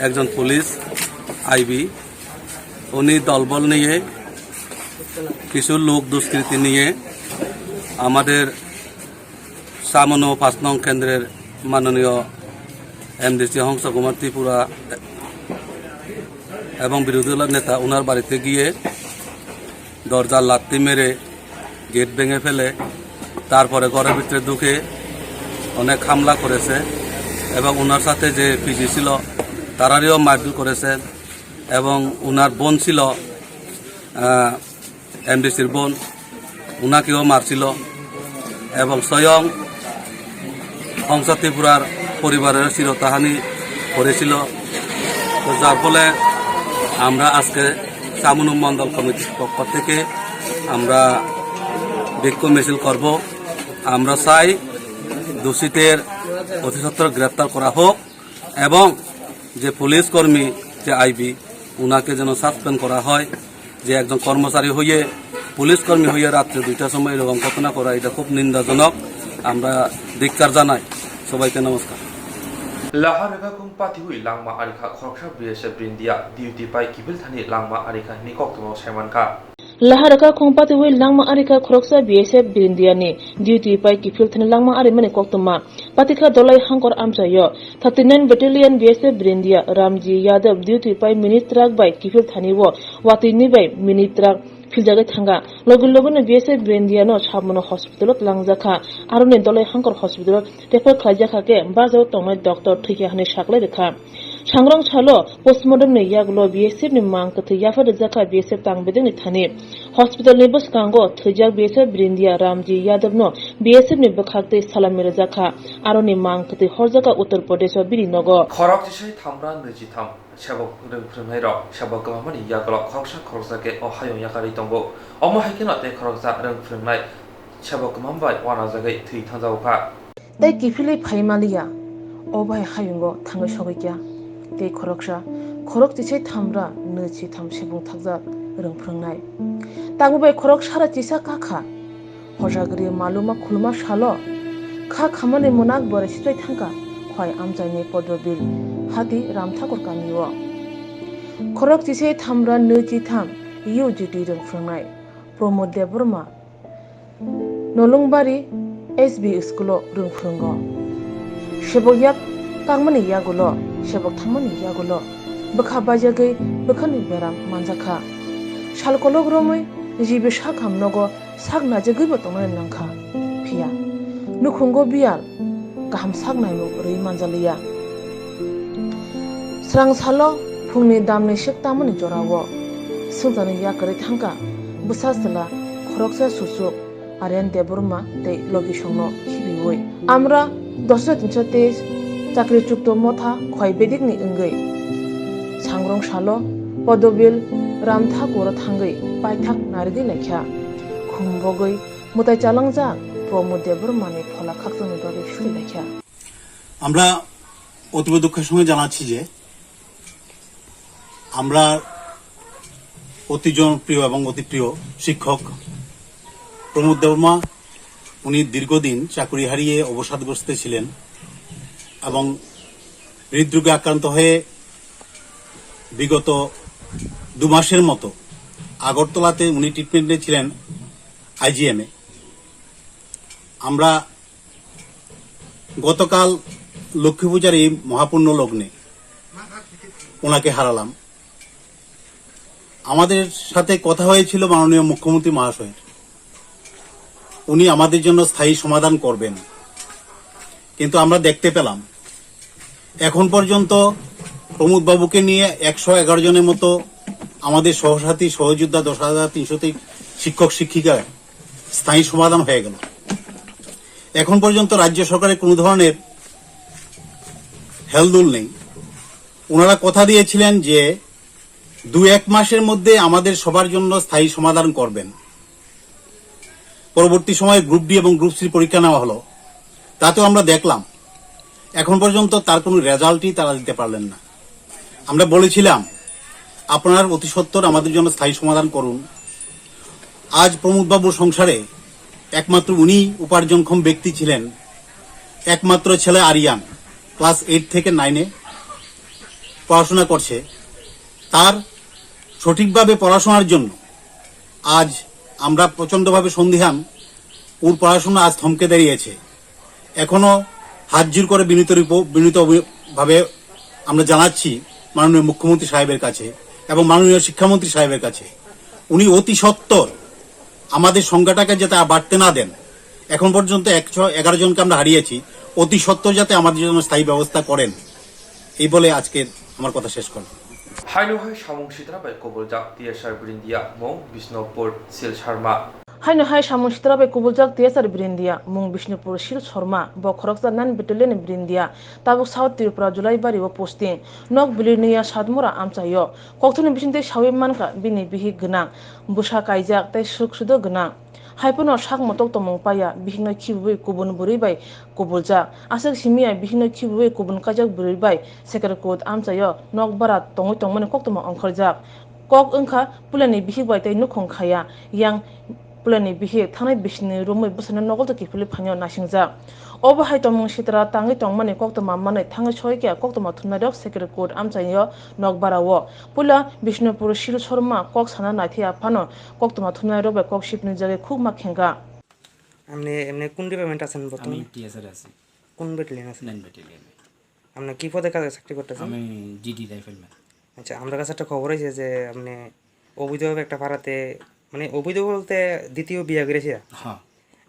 একজন পুলিশ আইবি, উনি দলবল নিয়ে, কিছু লোক দুষ্কৃতি নিয়ে আমাদের চামুনো পাঁচ নং কেন্দ্রের মাননীয় এমডিসি হংস কুমার ত্রিপুরা এবং বিরোধী দলের নেতা ওনার বাড়িতে গিয়ে দরজা লাত্তি মেরে গেট ভেঙে ফেলে, তারপরে ঘরের ভিতরে ঢুকে অনেক হামলা করেছে এবং ওনার সাথে যে পিজি ছিল তারারেও মারধর করেছে এবং ওনার বোন ছিল, আহ, এমডিসির বোন, ওনাকেও মারছিল এবং স্বয়ং হংস ত্রিপুরার পরিবারের চিরতাহানি করেছিল। তো যার ফলে আমরা আজকে চামুনো মণ্ডল কমিটির পক্ষ থেকে আমরা বিক্ষোভ মিছিল করব। আমরা চাই দোষীদের অতি সত্বর গ্রেপ্তার করা হোক এবং যে পুলিশ কর্মী, যে আইবি, ওনাকে যেন সাসপেন্ড করা হয়। যে একজন কর্মচারী হয়ে, পুলিশ কর্মী হয়ে রাত্রে দুইটার সময় এরকম ঘটনা করা, এটা খুব নিন্দাজনক। আমরা ধিক্কার জানাই। সবাইকে নমস্কার। Lahar rwkha khung patiwi langma arikha khoroksa B S F Brindia duty pai kiphil thani langma arikha hwnwi koktwmao saimankha. Lahar rwkha khung patiwi langma arikha khoroksa B S F Brindia ni duty pai kiphil thani langma arimani koktwma. Patikha Dolai Hangkor amchaio thirty nine Battalion B S F Brindia Ramji Yadav duty pai mini truck bai kiphil thani o watwi ni bai mini truck philjagwi thangkha. Logi logi no B S F Brindia no Samono hospital o twlangjakha. Aroni Dolai Hangkor hospital o refer khlaijakha khe bajao tongnai doctor thwikha hwnwi saklai rwkha. Sangrong salo postmortem ni yagulo B S F ni mang kwthwi yapha rwjakha B S F tang bedekni thani. Hospital ni bwskango thwijak B S F Brindia Ramji Yadav no B S F ni bwkhak twi salami rwjakha. Aroni mang kwthwi horjakha Uttar Pradesh o bini nogo. Khorok chisai thamra nwichi tham sebok rwng phwrwngnairok sebok kwbangmani yagulo khoroksa khoroksa khe o hayung yakarwi tongo. Omo hai kheno tei khoroksa rwng phwrwngnai sebok kwbang bai uanajagwi thwi thangjago kha. Tei kiphilwi phai maliya, o bai hayungo thangwi sogwi kya. Tei khoroksa, khorok chisai thamra nwichi tham sebung thakjak rwng phwrwngnai. Tabuk bai khorok sara chisa kakha. Hojagri maluma khuluma salo kha khamani munak bore sitwai thangkha khwai amchaini Podobil hati Ramthakur kamio. Khorok chisai thamra nwichi tham U G T rwng phwrwngnai Pramod Debbarma Nolungbari S B school o rwng phwrwngo. Sebok yak kakmani yagulo, sebok thangmani yagulo bwkha baijagwi bwkhani beram manjakha. Sal kolok romwi G B sakham nogo sak najagwibo tongnani nangkha. Phiya nukhungo biyal kaham sak naimung rwi manjaliya. Srang salo phungni damni sek tamani jorao swngcharni yak kwrwi thangkha bwsa chwla khoroksa susuk Aryan Debbarma tei logisongno khibiwi. Amra doso tinso teis chakri chukto motha khwai bedikni wngwi sangrong salo Podobil Ram Thakuro thangwi paithak narigwi laikha. Khum bogwi mwtai chalangjak Pramod Debbarmani phola khakchangni bagwi suri laikha. আমরা অতীব দুঃখের সঙ্গে জানাচ্ছি যে আমরা অতি জনপ্রিয় এবং অতি প্রিয় শিক্ষক প্রমোদ দেববর্মা, উনি দীর্ঘদিন চাকরি হারিয়ে অবসাদগ্রস্ত ছিলেন এবং হৃদরোগে আক্রান্ত হয়ে বিগত দু মাসের মতো আগরতলাতে উনি ট্রিটমেন্টে ছিলেন আইজিএমে। আমরা গতকাল লক্ষ্মী পূজার এই মহাপুণ্য লগ্নে ওনাকে হারালাম। আমাদের সাথে কথা হয়েছিল মাননীয় মুখ্যমন্ত্রী মহাশয়ের, উনি আমাদের জন্য স্থায়ী সমাধান করবেন, কিন্তু আমরা দেখতে পেলাম এখন পর্যন্ত প্রমোদ বাবুকে নিয়ে একশো এগারো জনের মতো আমাদের সহসাথী সহযোদ্ধা দশ হাজার তিনশো শিক্ষক শিক্ষিকা স্থায়ী সমাধান হয়ে গেল। এখন পর্যন্ত রাজ্য সরকারের কোনো ধরনের হেলদোল নেই। ওনারা কথা দিয়েছিলেন যে দু এক মাসের মধ্যে আমাদের সবার জন্য স্থায়ী সমাধান করবেন। পরবর্তী সময়ে গ্রুপ ডি এবং গ্রুপ সি পরীক্ষা নেওয়া হলো, তাতেও আমরা দেখলাম এখন পর্যন্ত তার কোনো রেজাল্টই তারা দিতে পারলেন না। আমরা বলেছিলাম, আপনারা অতি সত্বর আমাদের জন্য স্থায়ী সমাধান করুন। আজ প্রমোদ বাবুর সংসারে একমাত্র উনি উপার্জনক্ষম ব্যক্তি ছিলেন। একমাত্র ছেলে আরিয়ান ক্লাস এইট থেকে নাইনে পড়াশোনা করছে। তার সঠিকভাবে পড়াশোনার জন্য আজ আমরা প্রচণ্ডভাবে সন্দিহান। ওর পড়াশোনা আজ থমকে দাঁড়িয়েছে। এখনো হাত জোড় করে বিনীত রূপ-, বিনীত অভি-, ভাবে আমরা জানাচ্ছি মাননীয় মুখ্যমন্ত্রী সাহেবের কাছে এবং মাননীয় শিক্ষামন্ত্রী সাহেবের কাছে, উনি অতি সত্বর আমাদের সংখ্যাটাকে যাতে আর বাড়তে না দেন। এখন পর্যন্ত একশো এগারো জনকে আমরা হারিয়েছি, অতি সত্বর যাতে আমাদের জন্য স্থায়ী ব্যবস্থা করেন। এই বলে আজকের আমার কথা শেষ করলাম। Haino hai samung sitra bai kubuljak T S R Brindia mung Bisnupur Sil Sharma. Haino hai samung sitra bai kubuljak T S R Brindia mung Bisnupur Sil Sharma, bo khoroksa nine battalion ni Brindia, tabuk South Tripura Julaibari o posting, nok Bilirniya Satmura amchaio. Kokthumni bisingtwi sawi mankha bini bihik gwnang, bwsa kaijak tei swk sudo gwnang. Hai phano sak motok tongmung paiya, bihikno khibiwi kubun bwrwi bai kubuljak. Aswk simiya bihikno khibiwi kubun kaijak bwrwi bai Sekerkut amchaio nok bara tongwi tongmani koktwma ongkhorjak. Kok wngkha puilani bihik bai tei nukhung khaya, yang puilani bihik thangnai bisingni romwi bwsano nokol twi kiphilwi phaino naisingjak. Obo hai tongmung sitra tangwi tongmani koktwma manwi thangwi soikha koktwma thumnairok Sekerkut amchaio nok bara o. Puila Bishnupur Sil Sharma kok sana naithai aphano koktwma thumnairok bai kok sipni jagwi khukma khengkha. আপনি এমনি কোন ডিপার্টমেন্ট আছেন আমি বর্তমানে? টিএসআর আছি, কোন ব্যাটালিয়ন আছেন? নাইন ব্যাটালিয়নে। আপনি কি পদে কাজে চাকরি করতেছেন? আমি জিডি রাইফেলম্যান। আচ্ছা, আমার কাছে একটা খবর হয়েছে যে আপনি অবৈধভাবে একটা পাড়াতে, মানে, অবৈধ বলতে দ্বিতীয় বিয়ে করেছে, হ্যাঁ।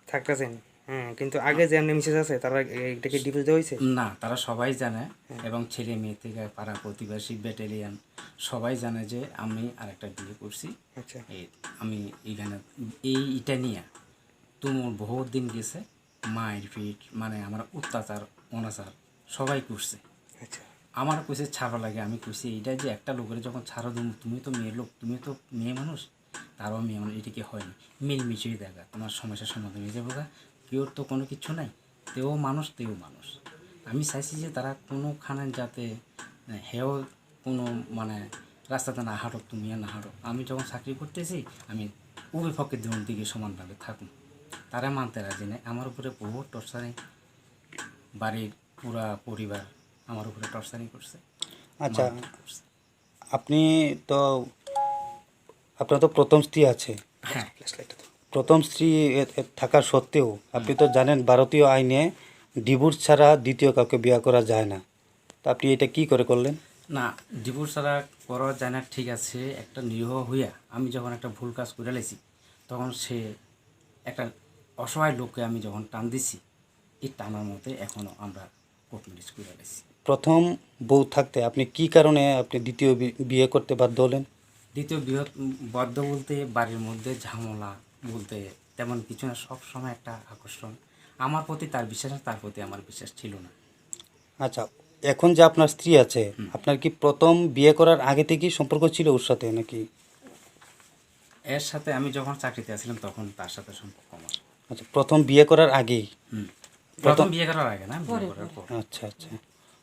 থাকতেছেন। হ্যাঁ, কিন্তু আগে যে আপনি মিসেস আছে, তারা এ-, এটা কি ডিভোর্স দেওয়া হয়েছে? না, তারা সবাই জানে, হ্যাঁ। এবং ছেলে মেয়ে থেকে পাড়া প্রতিবেশী, ব্যাটালিয়ন সবাই জানে যে আমি আরেকটা বিয়ে করছি। আচ্ছা। এই আমি এখানে এই ইটা নিয়ে তুমুল বহুত দিন গেছে, মারপিট, মানে, আমার অত্যাচার, অনাচার সবাই করছে। আচ্ছা। আমার কইছে ছাড়া লাগে, আমি কইছি, "এইটা যে একটা লোকের যখন ছাড়া দেবো, তুমি তো মেয়ে লোক, তুমি তো মেয়ে মানুষ, তারও মেয়ে মানুষ, এটা কি হয়নি? মিলমিশে দেখা, তোমার সমস্যার সমাধান হয়ে যাবো গা, কেউর তো কোনো কিছু নাই, তেও মানুষ, তেও মানুষ।" আমি চাইছি যে তারা কোনোখানে যাতে, আহ, হেও কোনো, মানে, রাস্তাতে না হাঁটুক, তুমিও না হাঁটো। আমি যখন চাকরি করতেছি, আমি উভয় পক্ষের দুজন দিকে সমানভাবে থাকুন। তারা মানতে রাজি নাই। আমার উপরে বহুত টর্চারিং, বাড়ির পুরা পরিবার আমার উপরে টর্চারিং করছে, আচ্ছা, মারপিট করছে। আপনি তো, আপনার তো প্রথম স্ত্রী আছে। হ্যাঁ। প্রথম স্ত্রী এ, এ, থাকা সত্ত্বেও আপনি তো জানেন ভারতীয় আইনে ডিভোর্স ছাড়া দ্বিতীয় কাউকে বিয়ে করা যায় না। তা আপনি এটা কি করে করলেন? না, ডিভোর্স ছাড়া করা যায় না, ঠিক আছে, একটা নিরীহ হইয়া আমি যখন একটা ভুল কাজ করে লাইছি, তখন সে একটা অসহায় লোককে আমি যখন টান দিছি, এই টানার মধ্যে এখনো আমরা কোর্ট ম্যারেজ করে লাইছি। প্রথম বউ থাকতে আপনি কি কারণে আপনি দ্বিতীয় বি-, বিয়ে করতে বাধ্য হলেন? দ্বিতীয় বিয়ে বাধ্য বলতে বাড়ির মধ্যে ঝামেলা বলতে তেমন কিছু না, সব সময় একটা আকর্ষণ। আমার প্রতি তার বিশ্বাস, তার প্রতি আমার বিশ্বাস ছিল না। আচ্ছা, এখন যে আপনার স্ত্রী আছে, হুম। আপনার কি প্রথম বিয়ে করার আগে থেকেই সম্পর্ক ছিল ওর সাথে নাকি? এর সাথে আমি যখন চাকরিতে আছিলাম তখন তার সাথে সম্পর্ক আমার। আচ্ছা, প্রথম বিয়ে করার আগেই? হুম। প্রথম প্রথম বিয়ে করার আগে না, বিয়ে করার পর। আচ্ছা, আচ্ছা।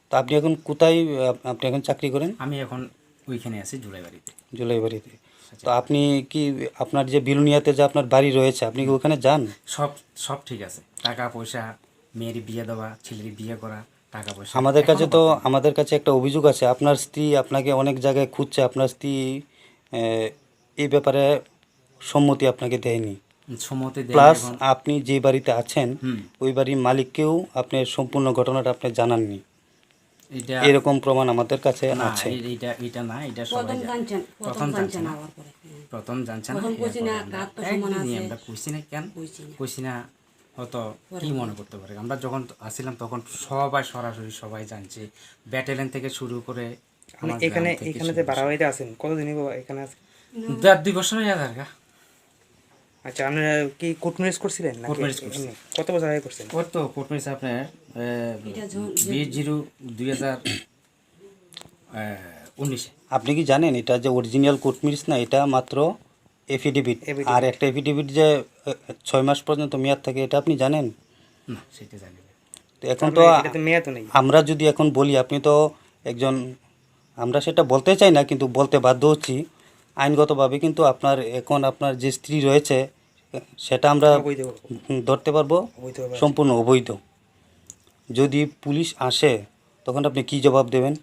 তো আপনি এখন কোথায়, আপ-, আপনি এখন চাকরি করেন? আমি এখন ওইখানে আছি, জুলাইবাড়িতে। জুলাইবাড়িতে। আচ্ছা। তো আপনি কি, আপনার যে বিলোনিয়াতে যে আপনার বাড়ি রয়েছে, আপনি কি ওখানে যান? সব, সব ঠিক আছে, টাকা পয়সা, মেয়ের বিয়ে দেওয়া, ছেলের বিয়ে করা, টাকা পয়সা আমাদের কাছে এখনো তো, করতে হবে। আমাদের কাছে একটা অভিযোগ আছে, আপনার স্ত্রী আপনাকে অনেক জায়গায় খুঁজছে, আপনার স্ত্রী, এ, এই ব্যাপারে সম্মতি আপনাকে দেয়নি। সম্মতি দেয়নি প্লাস এখন। আপনি যে বাড়িতে আছেন, হুম। ওই বাড়ির মালিককেও আপনি সম্পূর্ণ ঘটনাটা আপনি জানাননি। এটা এরকম প্রমাণ আমাদের কাছে না, আছে। এ-, এটা, এটা না, এটা সবাই প্রথম জানে। জানছেন, প্রথম প্রথম জানছে জানছেন না। আমার পরে। হুম। প্রথম জানছে না, প্রথম কইছি না, এরপরে আমরা কার তো সমান একদিনই আছে? আমরা কইছি না কেন? কইছি না। কইছি না, হয়তো পরে কি বলে। মনে করতে পারে। আমরা যখন আসছিলাম তখন সবাই সরাসরি সবাই জানছে, ব্যাটালিয়ন থেকে শুরু করে মানে আমার এখানে, গ্রাম থেকে এখানে যে শুরু করে বাড়াবাড়িতে আছেন, কতদিন হইব এখানে আছেন? দেড় দুই বছর হয়ে যাবে গা। আচ্ছা, আপনারা কি কোর্ট ম্যারেজ করছিলেন নাকি কোর্ট ম্যারেজ করছি। এমনি? কত বছর আগে করছেন? ওর তো কোর্ট ম্যারেজ আপনার, আহ, এটা জ-, যে বিশ জিরো দুই হাজার, আহ, উনিশে। আপনি কি জানেন এটা যে অরিজিনাল কোর্ট ম্যারেজ না, এটা মাত্র এফিডেভিট? এফিডেভিট। আর একটা এফিডেভিট যে, আহ, ছয় মাস পর্যন্ত মেয়াদ থাকে, এটা আপনি জানেন? না, সেটা জানি না। তো এখন তার তো মানে এটা তো মেয়াদ তো নেই। আমরা যদি এখন বলি, আপনি তো একজন, আমরা সেটা বলতে চাই না, কিন্তু বলতে বাধ্য হচ্ছি, আইনগতভাবে কিন্তু আপনার এখন আপনার যে স্ত্রী রয়েছে, সেটা আমরা অবৈধ। হুম, ধরতে পারবো অবৈধভাবে আছে। সম্পূর্ণ অবৈধ। যদি পুলিশ আসে, তখন আপনি কি জবাব দেবেন?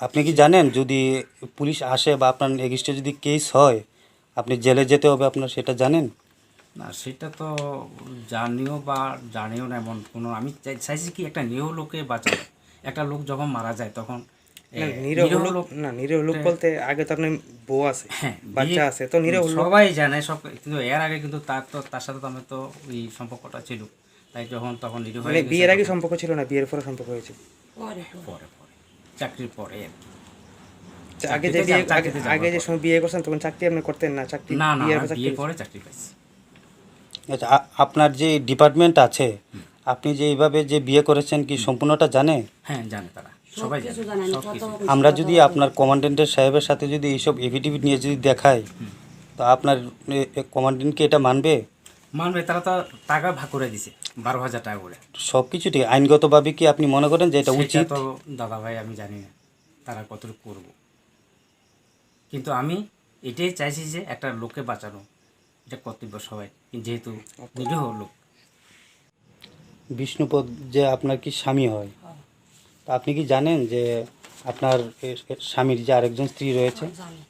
আপনি কি জানেন, যদি পুলিশ আসে বা আপনার এগেইনস্টে যদি কেস হয়, আপনি জেলে যেতে হবে আপনার, সেটা জানেন? না, সেটা তো জানিও বা জানিও না এমন কোনো, আমি চাই-, চাইছি কি একটা নিরীহ লোককে বাঁচানো। একটা লোক যখন মারা যায় তখন, না, এ, নিরীহ নিরীহ লোক, লোক না, নিরীহ লোক তে বলতে আগে তো আপনার বউ আছে, হ্যাঁ, বাচ্চা বিয়ে আছে, তো নিরীহ লোক। সবাই জানে, সব, কিন্তু এর আগে কিন্তু তার তো, তার সাথে তো আমার তো ওই সম্পর্কটা ছিল, তাই যখন তখন নিরীহ মানে হয়ে গেছে বিয়ের আগে তখন সম্পর্ক ছিল না, বিয়ের পরে সম্পর্ক হয়েছে? পরে, পরে। পরে, পরে, চাকরির পরে আর কি। আচ্ছা, আগে যে চাকরিতে বিয়ে, যা-, আগে, চাকরিতে যাওয়ার আগে যে পরে। সময় বিয়ে করছেন তখন চাকরি আপনি করতেন না, চাকরি, না, না, বিয়ের না, পর চাকরি বিয়ের হয়েছে? পরে চাকরি পাইছি। আচ্ছা, আ-, আপনার যে ডিপার্টমেন্ট আছে, হুম। আপনি যে এইভাবে যে বিয়ে করেছেন, কি হুম। সম্পূর্ণটা জানে? হ্যাঁ, জানে তারা, সব সবাই কিছু জানে, জানে, সব কত কিছু। আমরা কত যদি রকম। আপনার কমান্ডেন্টের সাহেবের সাথে যদি এইসব এফিডেভিট নিয়ে যদি দেখাই, হুম। তো আপনার এ, এ, কমান্ডেন্ট কি এটা মানবে? মানবে, তারা তো টাকা ভাগ করে দিছে, বারো হাজার টাকা করে। সব কিছু ঠিক, আইনগতভাবে কি আপনি মনে করেন যে এটা সেটা উচিত? তো দাদা ভাই আমি জানি না, তারা কতটুকু করবো। কিন্তু আমি এটাই চাইছি যে একটা লোককে বাঁচানো, এটা কর্তব্য সবাই, যেহেতু নিরীহ লোক। বিষ্ণুপদ যে আপনার কি স্বামী হয়? হ্যাঁ। তা আপনি কি জানেন যে আপনার এ, এ, স্বামীর যে আরেকজন স্ত্রী রয়েছে? হ্যাঁ, জানি।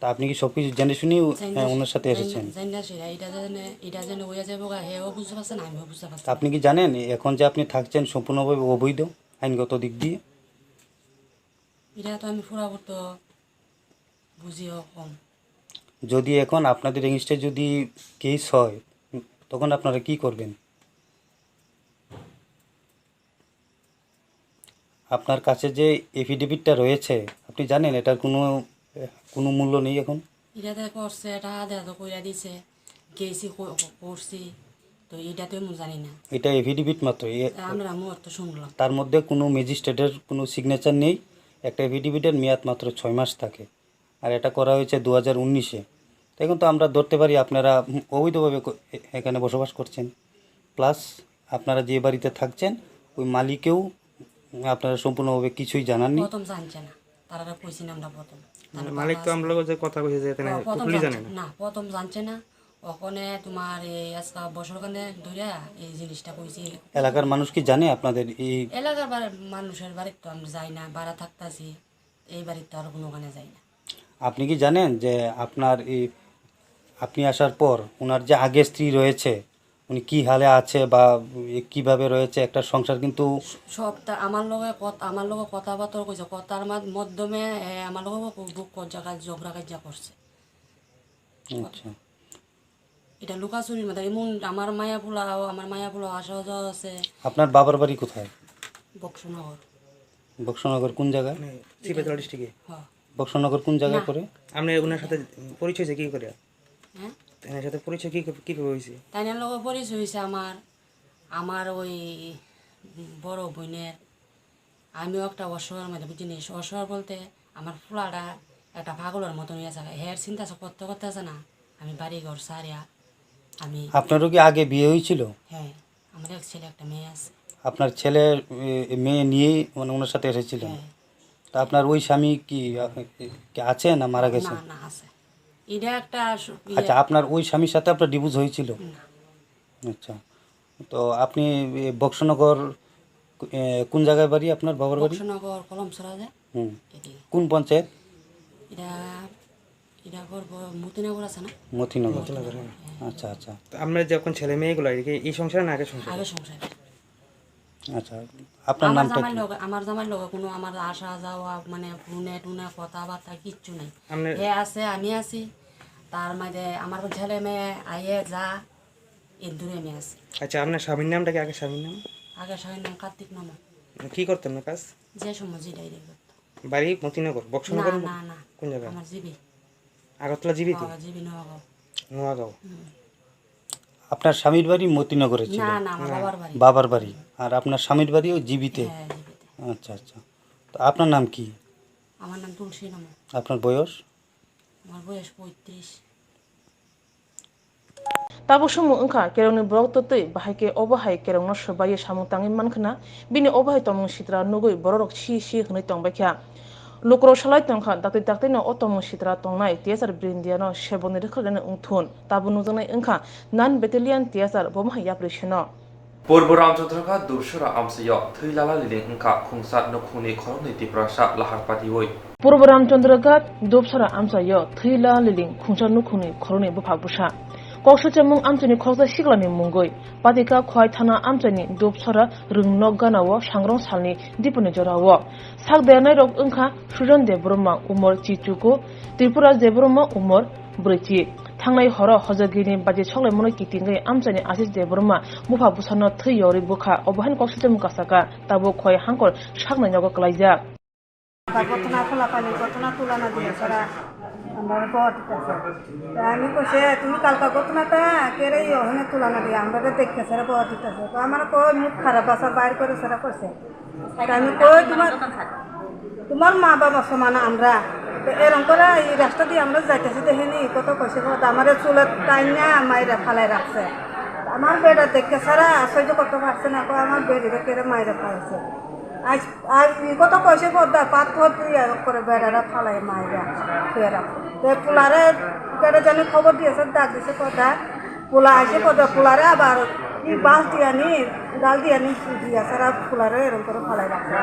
তা আপনি কি সবকিছু জেনে শুনেই, জানি আহ, না, ওনার সাথে জানি না, এসেছেন? জানি না সেটা, এটা জানে, এটা জানে ওইয়া যাবো গা, হেও বুঝতে পারছে না, আমিও বুঝতে পারছি তা না। আপনি কি জানেন এখন যে আপনি থাকছেন সম্পূর্ণভাবে অবৈধ আইনগত দিক দিয়ে? এটা তো আমি পুরা তো বুঝিও কম। যদি এখন আপনাদের এগেইনস্টে যদি কেস হয়, উম, তখন আপনারা কি করবেন? আপনার কাছে যে এফিডেভিটটা রয়েছে, আপনি জানেন এটার কোনো, এ, কোনো মূল্য নেই এখন? এটা তো করছে, এটা হাতে হাতে কইরা দিছে, গেছি ক-, ক-, করছি, তো এটা তো আমি জানি না। এটা এফিডেভিট মাত্র, এ, তা আমরা মুহূর্ত শুনলাম। তার মধ্যে কোনো ম্যাজিস্ট্রেটের কোনো সিগনেচার নেই। একটা এফিডেভিটের মেয়াদ মাত্র ছয় মাস থাকে, আর এটা করা হয়েছে দু হাজার উনিশে। তো এখন তো আমরা ধরতে পারি আপনারা, হুম, অবৈধভাবে ক-, এ-, এখানে বসবাস করছেন, প্লাস আপনারা যে বাড়িতে থাকছেন ওই মালিকেও আপনারা সম্পূর্ণভাবে কিছুই জানাননি। প্রথম জানছে না, তারা কইছি না আমরা প্রথম। মানে তারা মালিক তো বাবা আমরা লগে যে কথা কইছে যে এখানে হ্যাঁ, প্রথম টুকলি জানছে জানে না। না, প্রথম জানছে না। ওখানে তোমার এই আজকে বছর খানে ধরে এই জিনিসটা কইছি। এলাকার মানুষ কি জানে আপনাদের এই এলাকার বাড়ি-, মানুষের বাড়ির তো আমরা যাই না, ভাড়া থাকতাছি, এই বাড়ির তো আর কোনো ওখানে যাই না। আপনি কি জানেন যে আপনার এই, আপনি আসার পর ওনার যে আগে স্ত্রী রয়েছে, উনি কি হালে আছে বা এ কিভাবে রয়েছে, একটা সংসার কিন্তু সবটা আমার লগে কত-, আমার লগে কথাবার্তা কইছে, কথার মাধ-, মাধ্যমে এ, আমার লগে বুক, বুক কত জায়গায় ঝগড়া কাজিয়া করছে। আচ্ছা। এটা লুকাচুরির মধ্যে এমন আমার মায়া পোলাও, আমার মায়া পোলাও আসা যাওয়া আছে। আপনার বাবার বাড়ি কোথায়? বক্সনগর। বক্সনগর কোন জায়গায়? মানে, সিপাহীজলা ডিস্ট্রিক্টে? হ্যাঁ। বক্সনগর কোন জায়গায় না। পড়ে? আপনি ওনার সাথে পরিচয় হয়েছে কী করে? হ্যাঁ? এনার সাথে পরিচয় কী, কীভাবে হয়েছে? তাই না, লোক পরিচয় হয়েছে আমার, আমার ওই বড় বোনের। আমিও একটা অসহায়ের মধ্যে, বুঝিনি, অসহায় বলতে আমার ফুলাটা একটা পাগলের মতন হয়ে থাকে। হের চিন্তা সে করতে করতে আছে না, আমি বাড়ি ঘর সারিয়া আমি আপনারও কি আগে বিয়ে হয়েছিল? হ্যাঁ, আমার এক ছেলে একটা মেয়ে আছে। আপনার ছেলে, এ, মেয়ে নিয়েই মানে ওনার সাথে এসেছিলেন? হ্যাঁ। তা আপনার ওই স্বামী কি, আ, কি আছে না মারা গেছে? না, না, আছে। এটা একটা সু-, ইয়ে আচ্ছা, আপনার ওই স্বামীর সাথে আপনার ডিভোর্স হয়েছিল? না। আচ্ছা। তো আপনি, এ, বক্সনগর, এ, কোন জায়গায় বাড়ি আপনার বাবার বাড়ি? বক্সনগর কলমছড়া যে। হুম। এটি। কোন পঞ্চায়েত? এটা, এটা করবো মতিনগর আছে না? মতিনগর। মতিনগর, হ্যাঁ। আচ্ছা, আচ্ছা। তো আপনার যখন ছেলে মেয়েগুলো, এটা কি এই সংসারে না আগের সংসারে? আগের সংসারে। আচ্ছা, আপনার আমার নামটা জামাইর কি? লগে, আমার জামাইর লগে কোনো আমার আসা যাওয়া, মানে, ফোনে টোনে কথাবার্তা কিচ্ছু নাই। আপনার হে আছে, আমি আছি, তার মাঝে আমার ছেলে মেয়ে আইয়ে যা, এর দূরে আমি আছি। আচ্ছা, আপনার স্বামীর নামটা কি, আগের স্বামীর নাম? আগের স্বামীর নাম কার্তিক মামা। কি করতেন না কাজ? যে সময় যেটাই রে করতো। বাড়ি মতিনগর, বক্সনগর? না, না, না। কোন জায়গা? আমার জিবি। আগরতলা জিবিতে? হ্যাঁ, জিবি নোয়াগাঁও। নোয়াগাঁও। হুম। আপনার স্বামীর বাড়ি মতিনগরে ছিল? না, না, আমার না। বাবার বাড়ি। বাবার বাড়ি। আর আপনার স্বামীর বাড়িও জিবিতে? হ্যাঁ, জিবিতে। আচ্ছা, আচ্ছা। তো আপনার নাম কি? আমার নাম তুলসী নামা। আপনার বয়স? Tabuk swngmung wngkha, kerongni borok twtwi bahai khe obo hai kerongno swbaiwi samung tangwi mankha na, bini obo hai tongmung sitra nugwi bororok si si hwnwi tongbaikha. Lukurok salai tongkha, dakti dakti no o tongmung sitra tongnai T S R Brindiya no seboni rwkha rwna wngthun. Tabuk nukjaknai wngkha non battalion T S R bomo hai yapri seno. Purbo Ramchandra Ghat Dubsora amchaio thwi lala liling wngkha khungsa nukhungni khoroknwi Tiprasa lahar patiwi. Purbo Ramchandra Ghat Dubsora amchaio thwi lala liling khungsa nukhungni khoroknwi bupha bwsa. Kok swchamung amchaini khoroksa siklani mungwi Patika Khwai thana amchaini Dubsora rwngnok ganao sangrong salni dipuni jorao. Sak dernairok wngkha Sujon Debbarma umor chichuku, Tripura Debbarma umor bwrwichi. Thangnai horo hojagini baji soklaimano kitingwi amchaini Ashish Debbarma bupha bwsano thwi yorwi bwkha, obo haino kok swchamung kasaka, tabuk Khwai hangkor saknai nogo kwlaijak. ঘটনা ফলাফল এই ঘটনা তুলনা দিয়ে ছাড়া আমরা বহুত আছে। তা আমি কইছে, "তুমি কালকা ঘটনাটা কেরে ইয়ে ওখানে তুলনা দিয়ে আমরা তো দেখতে ছাড়া বহুত আছে।" তো আমার কো মুখ খারাপ ভাষা বাইর করে ছাড়া করছে। তা আমি কই, "তোমার, তোমার মা বাবা সমান আমরা।" তো এরকম করে এই রাস্তা দিয়ে আমরা যাইতেছি, দেখে নি কত কইছে, কত আমারে চুলে টাইনা মাইরা ফালাই রাখছে। আমার বেটা দেখতে ছাড়া সহ্য করতে পারছে না, কো আমার বেটিরে কেরে মাইরা ফালাইছে। আজ আর ই কথা কইছে, "বদ্দা, পাত পথ তুই আর করে বেড়ারা ফালাই মাইরা, ফেরা।" তে পোলারে, বেটা জানি খবর দিয়েছে, ডাক দিছে, কথা, পোলা আইছে, কথা, পোলারে আবার ই বাঁশ দিয়ানি, ডাল দিয়ানি দিয়া ছাড়া পোলারে এরকম করে ফালাই রাখছে।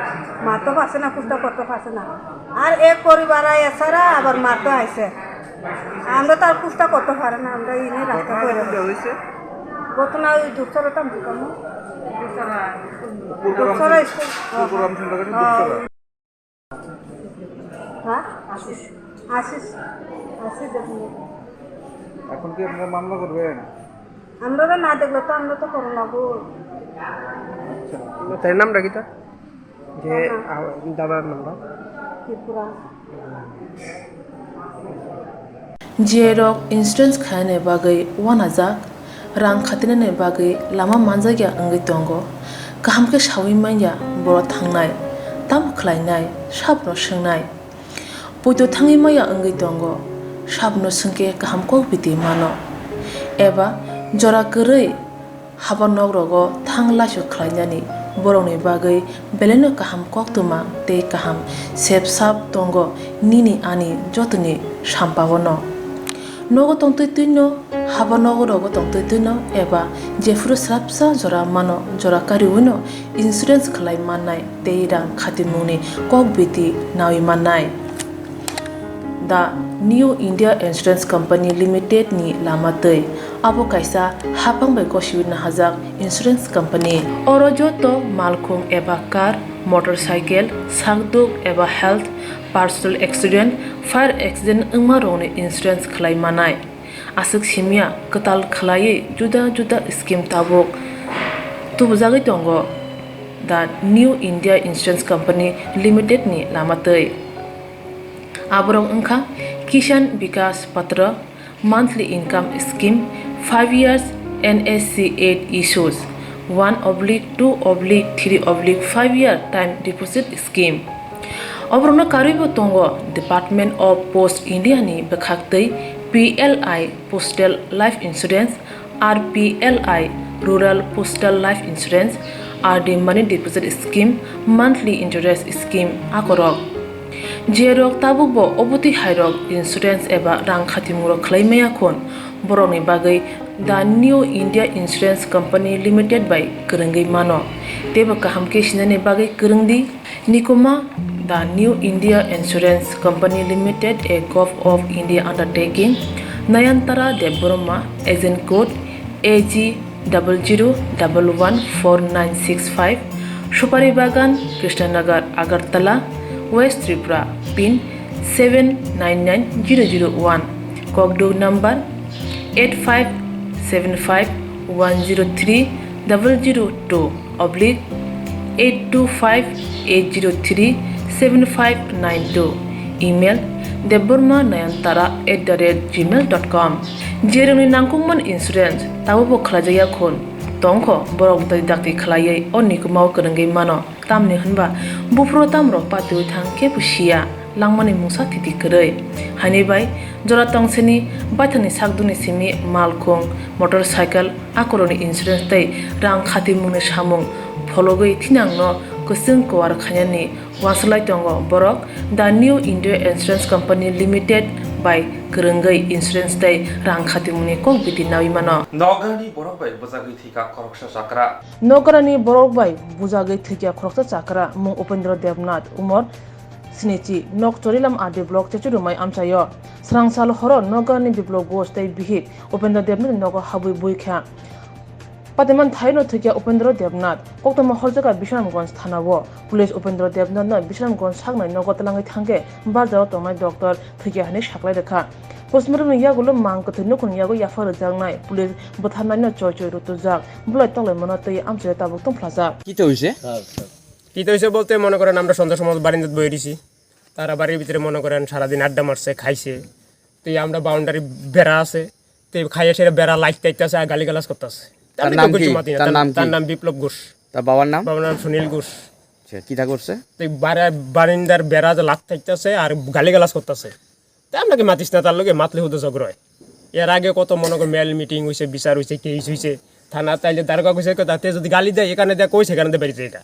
মারতে পারছে না, কুস্তা করতে পারছে না। আর এক পরিবার আয়া ছাড়া আবার মারতে আইছে। আমরা তো আর কুস্তা করতে পারে না, আমরা ইনি রাস্তা করে। ঘটনা ওই দুঃখরে তো আমি কেমন? পূর্ব রামচন্দ্র, দুঃখরে স্কুল। পূর্ব রামচন্দ্র ঘাটে হ্যাঁ। দুঃখরা। হ্যাঁ? আশিস, আশিস, আশিস দেখুন। এখন কি আপনারা মামলা করবেন? আমরা তো না দেখলে তো আমরা তো করো না গো। আচ্ছা। তাই নাম ডাকি তো? যে, হ্যাঁ। আ, দাদার নামটা? Tripura. Jerok insurance khainani bagwi uanajak, rang khatinani bagwi lama manjakya wngwi tongo, kaham khe saui manya borok thangnai, tamo khlainai, sabono swngnai. Poito thangwi maya wngwi tongo, sabono swngkhe kaham kok biti mano, eba jora kwrwi haba nok rogo thang laisu khlainani borokni bagwi belaino kaham koktwma tei kaham sep sap tongo nini ani jotoni sampaono. Nogo tongtwi twino, haba nogo rogo tongtwi twino eba jephuru swrapsa jora mano, jora kariwino insurance khlai mannai tei rang khatimungni kok biti naui mannai. The New India Insurance Company Limited ni lama twi. Abo kaisa haphang bai gosiwi nahajak insurance company. Oro joto malkhung eba car, motorcycle, sakduk eba health, personal accident, fire accident wngma rokni insurance khlai manai. Aswk simya kwtal khlaiwi juda juda scheme tabuk tubujagwi tongo The New India Insurance Company Limited ni lama twi. Aborok wngkha Kisan Vikas Patra, monthly income scheme, five years N S C eight issues, one oblique two oblique three oblique five year time deposit scheme. Oborokno karwibo tongo Department of Post India ni bwkhaktwi P L I Postal Life Insurance, R P L I Rural Postal Life Insurance, R D Money Deposit Scheme, Monthly Interest Scheme akorok. Jerok tabukbo obotwi hairok insurance eba rang khatimungrok khlai maya khun, borokni bagwi The New India Insurance Company Limited bai kwrwngwi mano. Teibo kaham khe sinani bagwi kwrwng di. Nikuma, The New India Insurance Company Limited, a Govt of India undertaking, Nayantara Debbarma, agent code A G double zero double one four nine six five, Supari Bagan, Krishnanagar, Agartala, West Tripura, pin seven nine nine zero zero one, kokduk number eight five seven five one zero three double zero two oblique eight two five eight zero three seven five nine two, email debbarma nayantara at the rate gmail dot com. Jerokni nangkukmani insurance tabukbo khlaijakya khun tongkho, borok dakti dakti khlaiwi o nikumao kwrwngwi mano. Tamni hwnba buphuru tamrok patiwi thang kebo siya, langmani mungsa thiti kwrwi. Haini bai jora tongsini baithangni sakdukni simi malkhung, motorcycle, akorokni insurance tei rang khatimungni samung phologwi thinangno Bwswng kuar khainani wanswlai tongo borok The New India Insurance Company Limited bai kwrwngwi insurance tei rang khatimungni kok bidi nawi mano. Nokni borok bai bwchagwi thwikha khoroksa chakra. Nokni borok bai bwchagwi thwikha khoroksa chakra, mung Upendra Debnath, umor snichi, nok Chorilam R D block, Chechurumai amchaio. Srangsal horo nokni Biplop Ghosh tei bihik Upendra Debnath nogo habwi bui kha. Pateman thaino thwikha Upendra Debnath, koktwma horjakha Bisramganj thanao. Police Upendra Debnathno Bisramganj saknai nogo twlangwi thangkhe barjao tongnai doctor thwikha hwnwi saklai rwkha. Postmortemni yagulo mang kwthwi nukhungni yago yapha rwjaknai, police bwtharnaino choi choi rutujak, bulai toklaimano twi amchaio tabuk tongphlajak. কি তো হইছে? কি তো হইছে বলতে মনে করেন আমরা সন্ধ্যার সময় বারিন্দাত বই রইছি, তারা বাড়ির ভিতরে মনে করেন সারাদিন আড্ডা মারছে, খাইছে, তো এই আমরা বাউন্ডারি বেড়া আছে, তো এই খাইয়া সেটা বেড়া লাইট টাইট আছে আর গালিগালাজ করতেছে। তার আমি তো নাম কিছু কি? মাতি না। তার তার, নাম তার কি? নাম বিপ্লব ঘোষ। তার বাবার নাম? বাবার নাম সুনীল ঘোষ। আচ্ছা, কিতা করছে? তো এই বারা-, বারিন্দার বেড়া যে লাত থাকতেছে আর গালিগালাজ করতেছে। তা আমরা কি মাতিস না, তার লগে মাতলে হুদা ঝগড়া হয়। এর আগে কত মনে কর মেল মিটিং হইছে, বিচার হইছে, কেস হইছে, থানা তাইলে দারোগা কইছে, তাতে যদি গালি দেয়, এখানে দেয়, কই সেখানে দেয়, বাড়িতে এটা।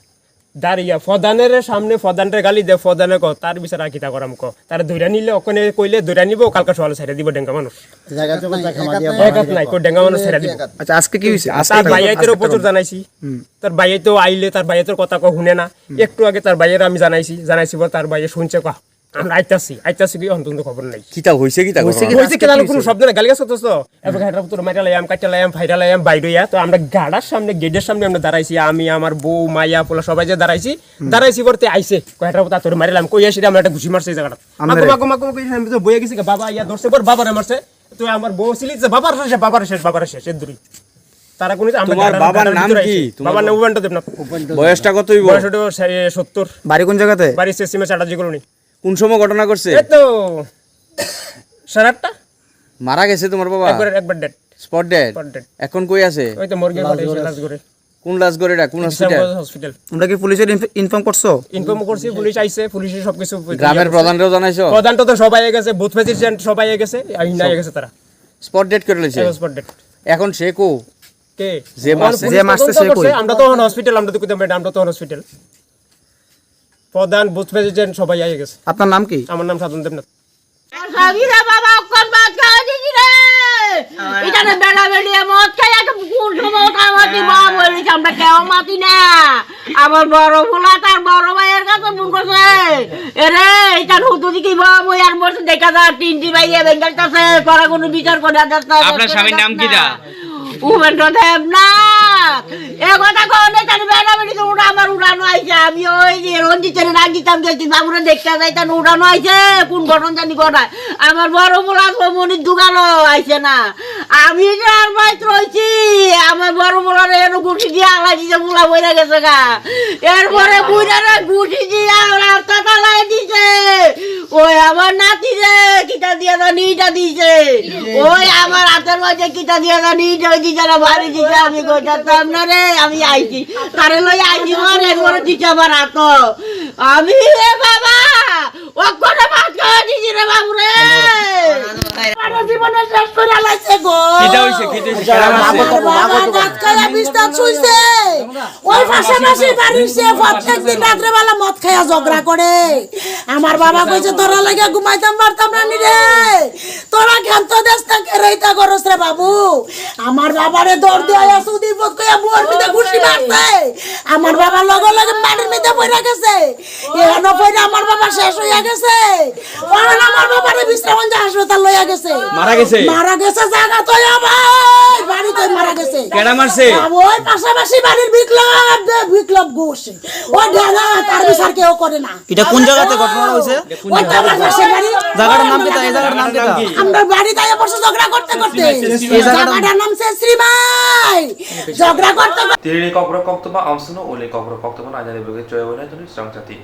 দাঁড়িয়া ফদানের সামনে ফদানরে গালি দেয়, ফদানে কো, তার বিচার আর কিতা করাম কো? তার ধইরা নিলে, ওখানে কইলে ধইরা নিব, কালকে সকালে ছেড়ে দিব ডেঙ্গা মানুষ। জায়গা জমি দেখা মাদিয়া জায়গা নাই, কো ডেঙ্গা মানুষ ছেড়ে দিব। আচ্ছা, আজকে কি হইছে? আজকে তার কি ভাইয়াইতেরও হইছে? প্রচুর জানাইছি। হুম। তার ভাইয়াই তো আইলে, তার ভাইয়াইতের কথা কো হুনে না। হুম। একটু আগে তার ভাইয়ারে আমি জানাইছি, জানাইছি বলে তার ভাইয়া শুনছে কো, আমরা আইতাছি, আইতাছি কি অন্তত খবর নাই। কিতা হইছে, কিতা হইছে ঘটনা? কি? হইছে আজকে কিতা কি কোনো হইছে? শব্দ নাই, গালিগালাজ করতেছ তো। এবার হেটার ভিতরে মাইরা লাইয়াম, কাটা লাইয়াম, ফাইরা লাইয়াম, বাইরে ইয়া। তো আমরা গাড়ার সামনে, গেটের সামনে আমরা দাঁড়াইছি, আমি, আমার বউ, মাইয়া, পোলা সবাই যে দাঁড়াইছি, হুম। দাঁড়াইছি করতে আইছে। কয় হেটার ভিতরে মাইরা লাইয়াম, কই আসি আমরা একটা ঘুষি মারছে এই জায়গাটা। আমরা মাগো, মাগো, মাগো, কই আমি তো বইয়া গেছি, বাবা ইয়া ধরছে, বর বাবারে মারছে। তো আমার বউ ছিল যে বাবার শেষ, বাবার শেষ, বাবার শেষ, এর দূরই। তারা কোনো আমার তোমার গাড়ার, বাবার গাড়ার নাম ভিতরে কি? আইছে। তোমার বাবার নাম বাবা- উপেন্দ্র দেবনাথ। বয়সটা কত হইব? বয়স হইব সে-, সত্তর। বাড়ি কোন জায়গাতে? বাড়ি সে সিমে চ্যাটার্জি কলোনি। কোন সময় ঘটনা ঘটছে? এই তো সাড়ে আটটা। মারা গেছে তোমার বাবা? একবার, একবার dead. Spot dead? Spot dead. এখন কই আছে? ওই তো মর্গে পাঠাইছে লাশ করে। কোন লাশ করে এটা? কোন হসপিটাল? হসপিটাল। তোমরা কি পুলিশের ইনফ-, ইনফর্ম করছো? ইনফর্ম করছি, পুলিশ আইছে, পুলিশে সবকিছু বুঝে গ্রামের গেছে। প্রধানরেও জানাইছো? প্রধান তো, তো সবাই আইয়া গেছে, বুথ প্রেসিডেন্ট সবাই আইয়া গেছে, আর হিন্দা সব আইয়া গেছে তারা। স্পট ডেড করে লইছে? হ্যাঁ, স্পট ডেড। এখন সে কো? কে? যে আমার মারছে? পুলিশ যে মারছে তদন্ত সে কই? করছে, আমরা তো এখন হসপিটাল, আমরা তো কোথাও ম্যাডাম, আমরা তো এখন হসপিটাল। প্রধান, বুথ প্রেসিডেন্ট সবাই আইয়া গেছে। আপনার নাম কি? আমার নাম সাধন দেবনাথ। সবই রে বাবা, অক্ষর ভাত খাওয়া দিছি রে। এখানে বেড়া বেড়িয়ে মদ খাই, একটা কোন সময় খাওয়া দিবা বলিস, আমরা কেউ মাতি না। আমার বড় ভোলা তার বড় ভাইয়ের কাছে ফোন করছে, "এরে, এটা হুতুদি কি বাবা, ওই আর বসে দেখা যায়, তিনটি ভাইয়ে বেঙ্গল কাছে, করা কোনো বিচার করে আর যাচ্ছে না।" আপনার স্বামীর নাম কি দা? উপেন্দ্র দেবনাথ। এ কথা কও নাই, তাহলে বেলা বেলি তো উড়া আমার উড়ানো আইছে। আমি ওই যে রঞ্জিতের রাগ দিতাম, গেছি বাবুরে দেখতে যাই, তাহলে উড়ানো আইছে। কোন ঘটনা জানি ঘটায়। আমার বড় পোলা তো মনির দোকানও আইছে না। আমি যে আর বাইত রইছি, আমার বড় পোলারে এনে গুটি দিয়ে আলাই দিছে, পোলা বইরা গেছে গা। এরপরে বুইরারে গুটি দিয়ে রাস্তা তালাই দিছে। ওই আমার নাতি রে, কিতা দিয়া জানি ইটা দিছে। ওই আমার হাতের মাঝে কিতা দিয়া জানি ইটা ওই দিছে না, বাড়ি দিছে, আমি কই থাকতাম না রে, আমি আইছি। তারে লই আইছি, ওর এরপরে দিছে আমার হাত। আমি রে বাবা, ও করে ভাত খাওয়া দিছি রে বাবু রে। আমার জীবনে শেষ করে লাইছে গো। কিতা হইছে, কিতা হইছে? আচ্ছা, কেডা মারছে? আমার বাবা ভাত খাইয়া বিছনাত শুইছে। ওই পাশাপাশি বাড়ির সে প্রত্যেক দিন রাত্রে বেলা মদ খাইয়া ঝগড়া করে। আমার বাবা কইছে, "তোরা লাগে ঘুমাইতাম পারতাম না নি রে। তোরা কেন তো দেশ থেকে রেইতা করস রে বাবু?" আমার বাবারে দৌড় দিয়ে আয়া সুদি বোধ কইয়া বুয়ার মিতে ঘুষি মারছে। আমার বাবা লগে লগে মাটির মিতে পড়ে গেছে। এখানে পড়ে আমার বাবা শেষ হইয়া গেছে। ওখানে আমার বাবারে বিশ্রামগঞ্জ হাসপাতাল লইয়া গেছে। মারা গেছে? মারা গেছে জায়গা তো, ভাই, বাড়িতে মারা গেছে। কেডা মারছে? ওই পাশাপাশি বাড়ির বিপ্লব, বিপ্লব ঘোষ। ও ঢালা, তার বিচার কেউ করে না। এটা কোন জায়গাতে ঘটনা হয়েছে? ওই তো আমার পাশের বাড়ি। জায়গাটার নাম কি তা? এই জায়গাটার নাম কি তা? আমরা বাড়িতে আয়া পড়ছে ঝগড়া করতে করতে। এই জায়গাটার জায়গাটার নাম সে শ্রীমাই। ঝগড়া করতে করতে। Tini ni kokborok koktwma amswkno uni kokborok koktwma nainani bagwi choya wnai tini swrang chati.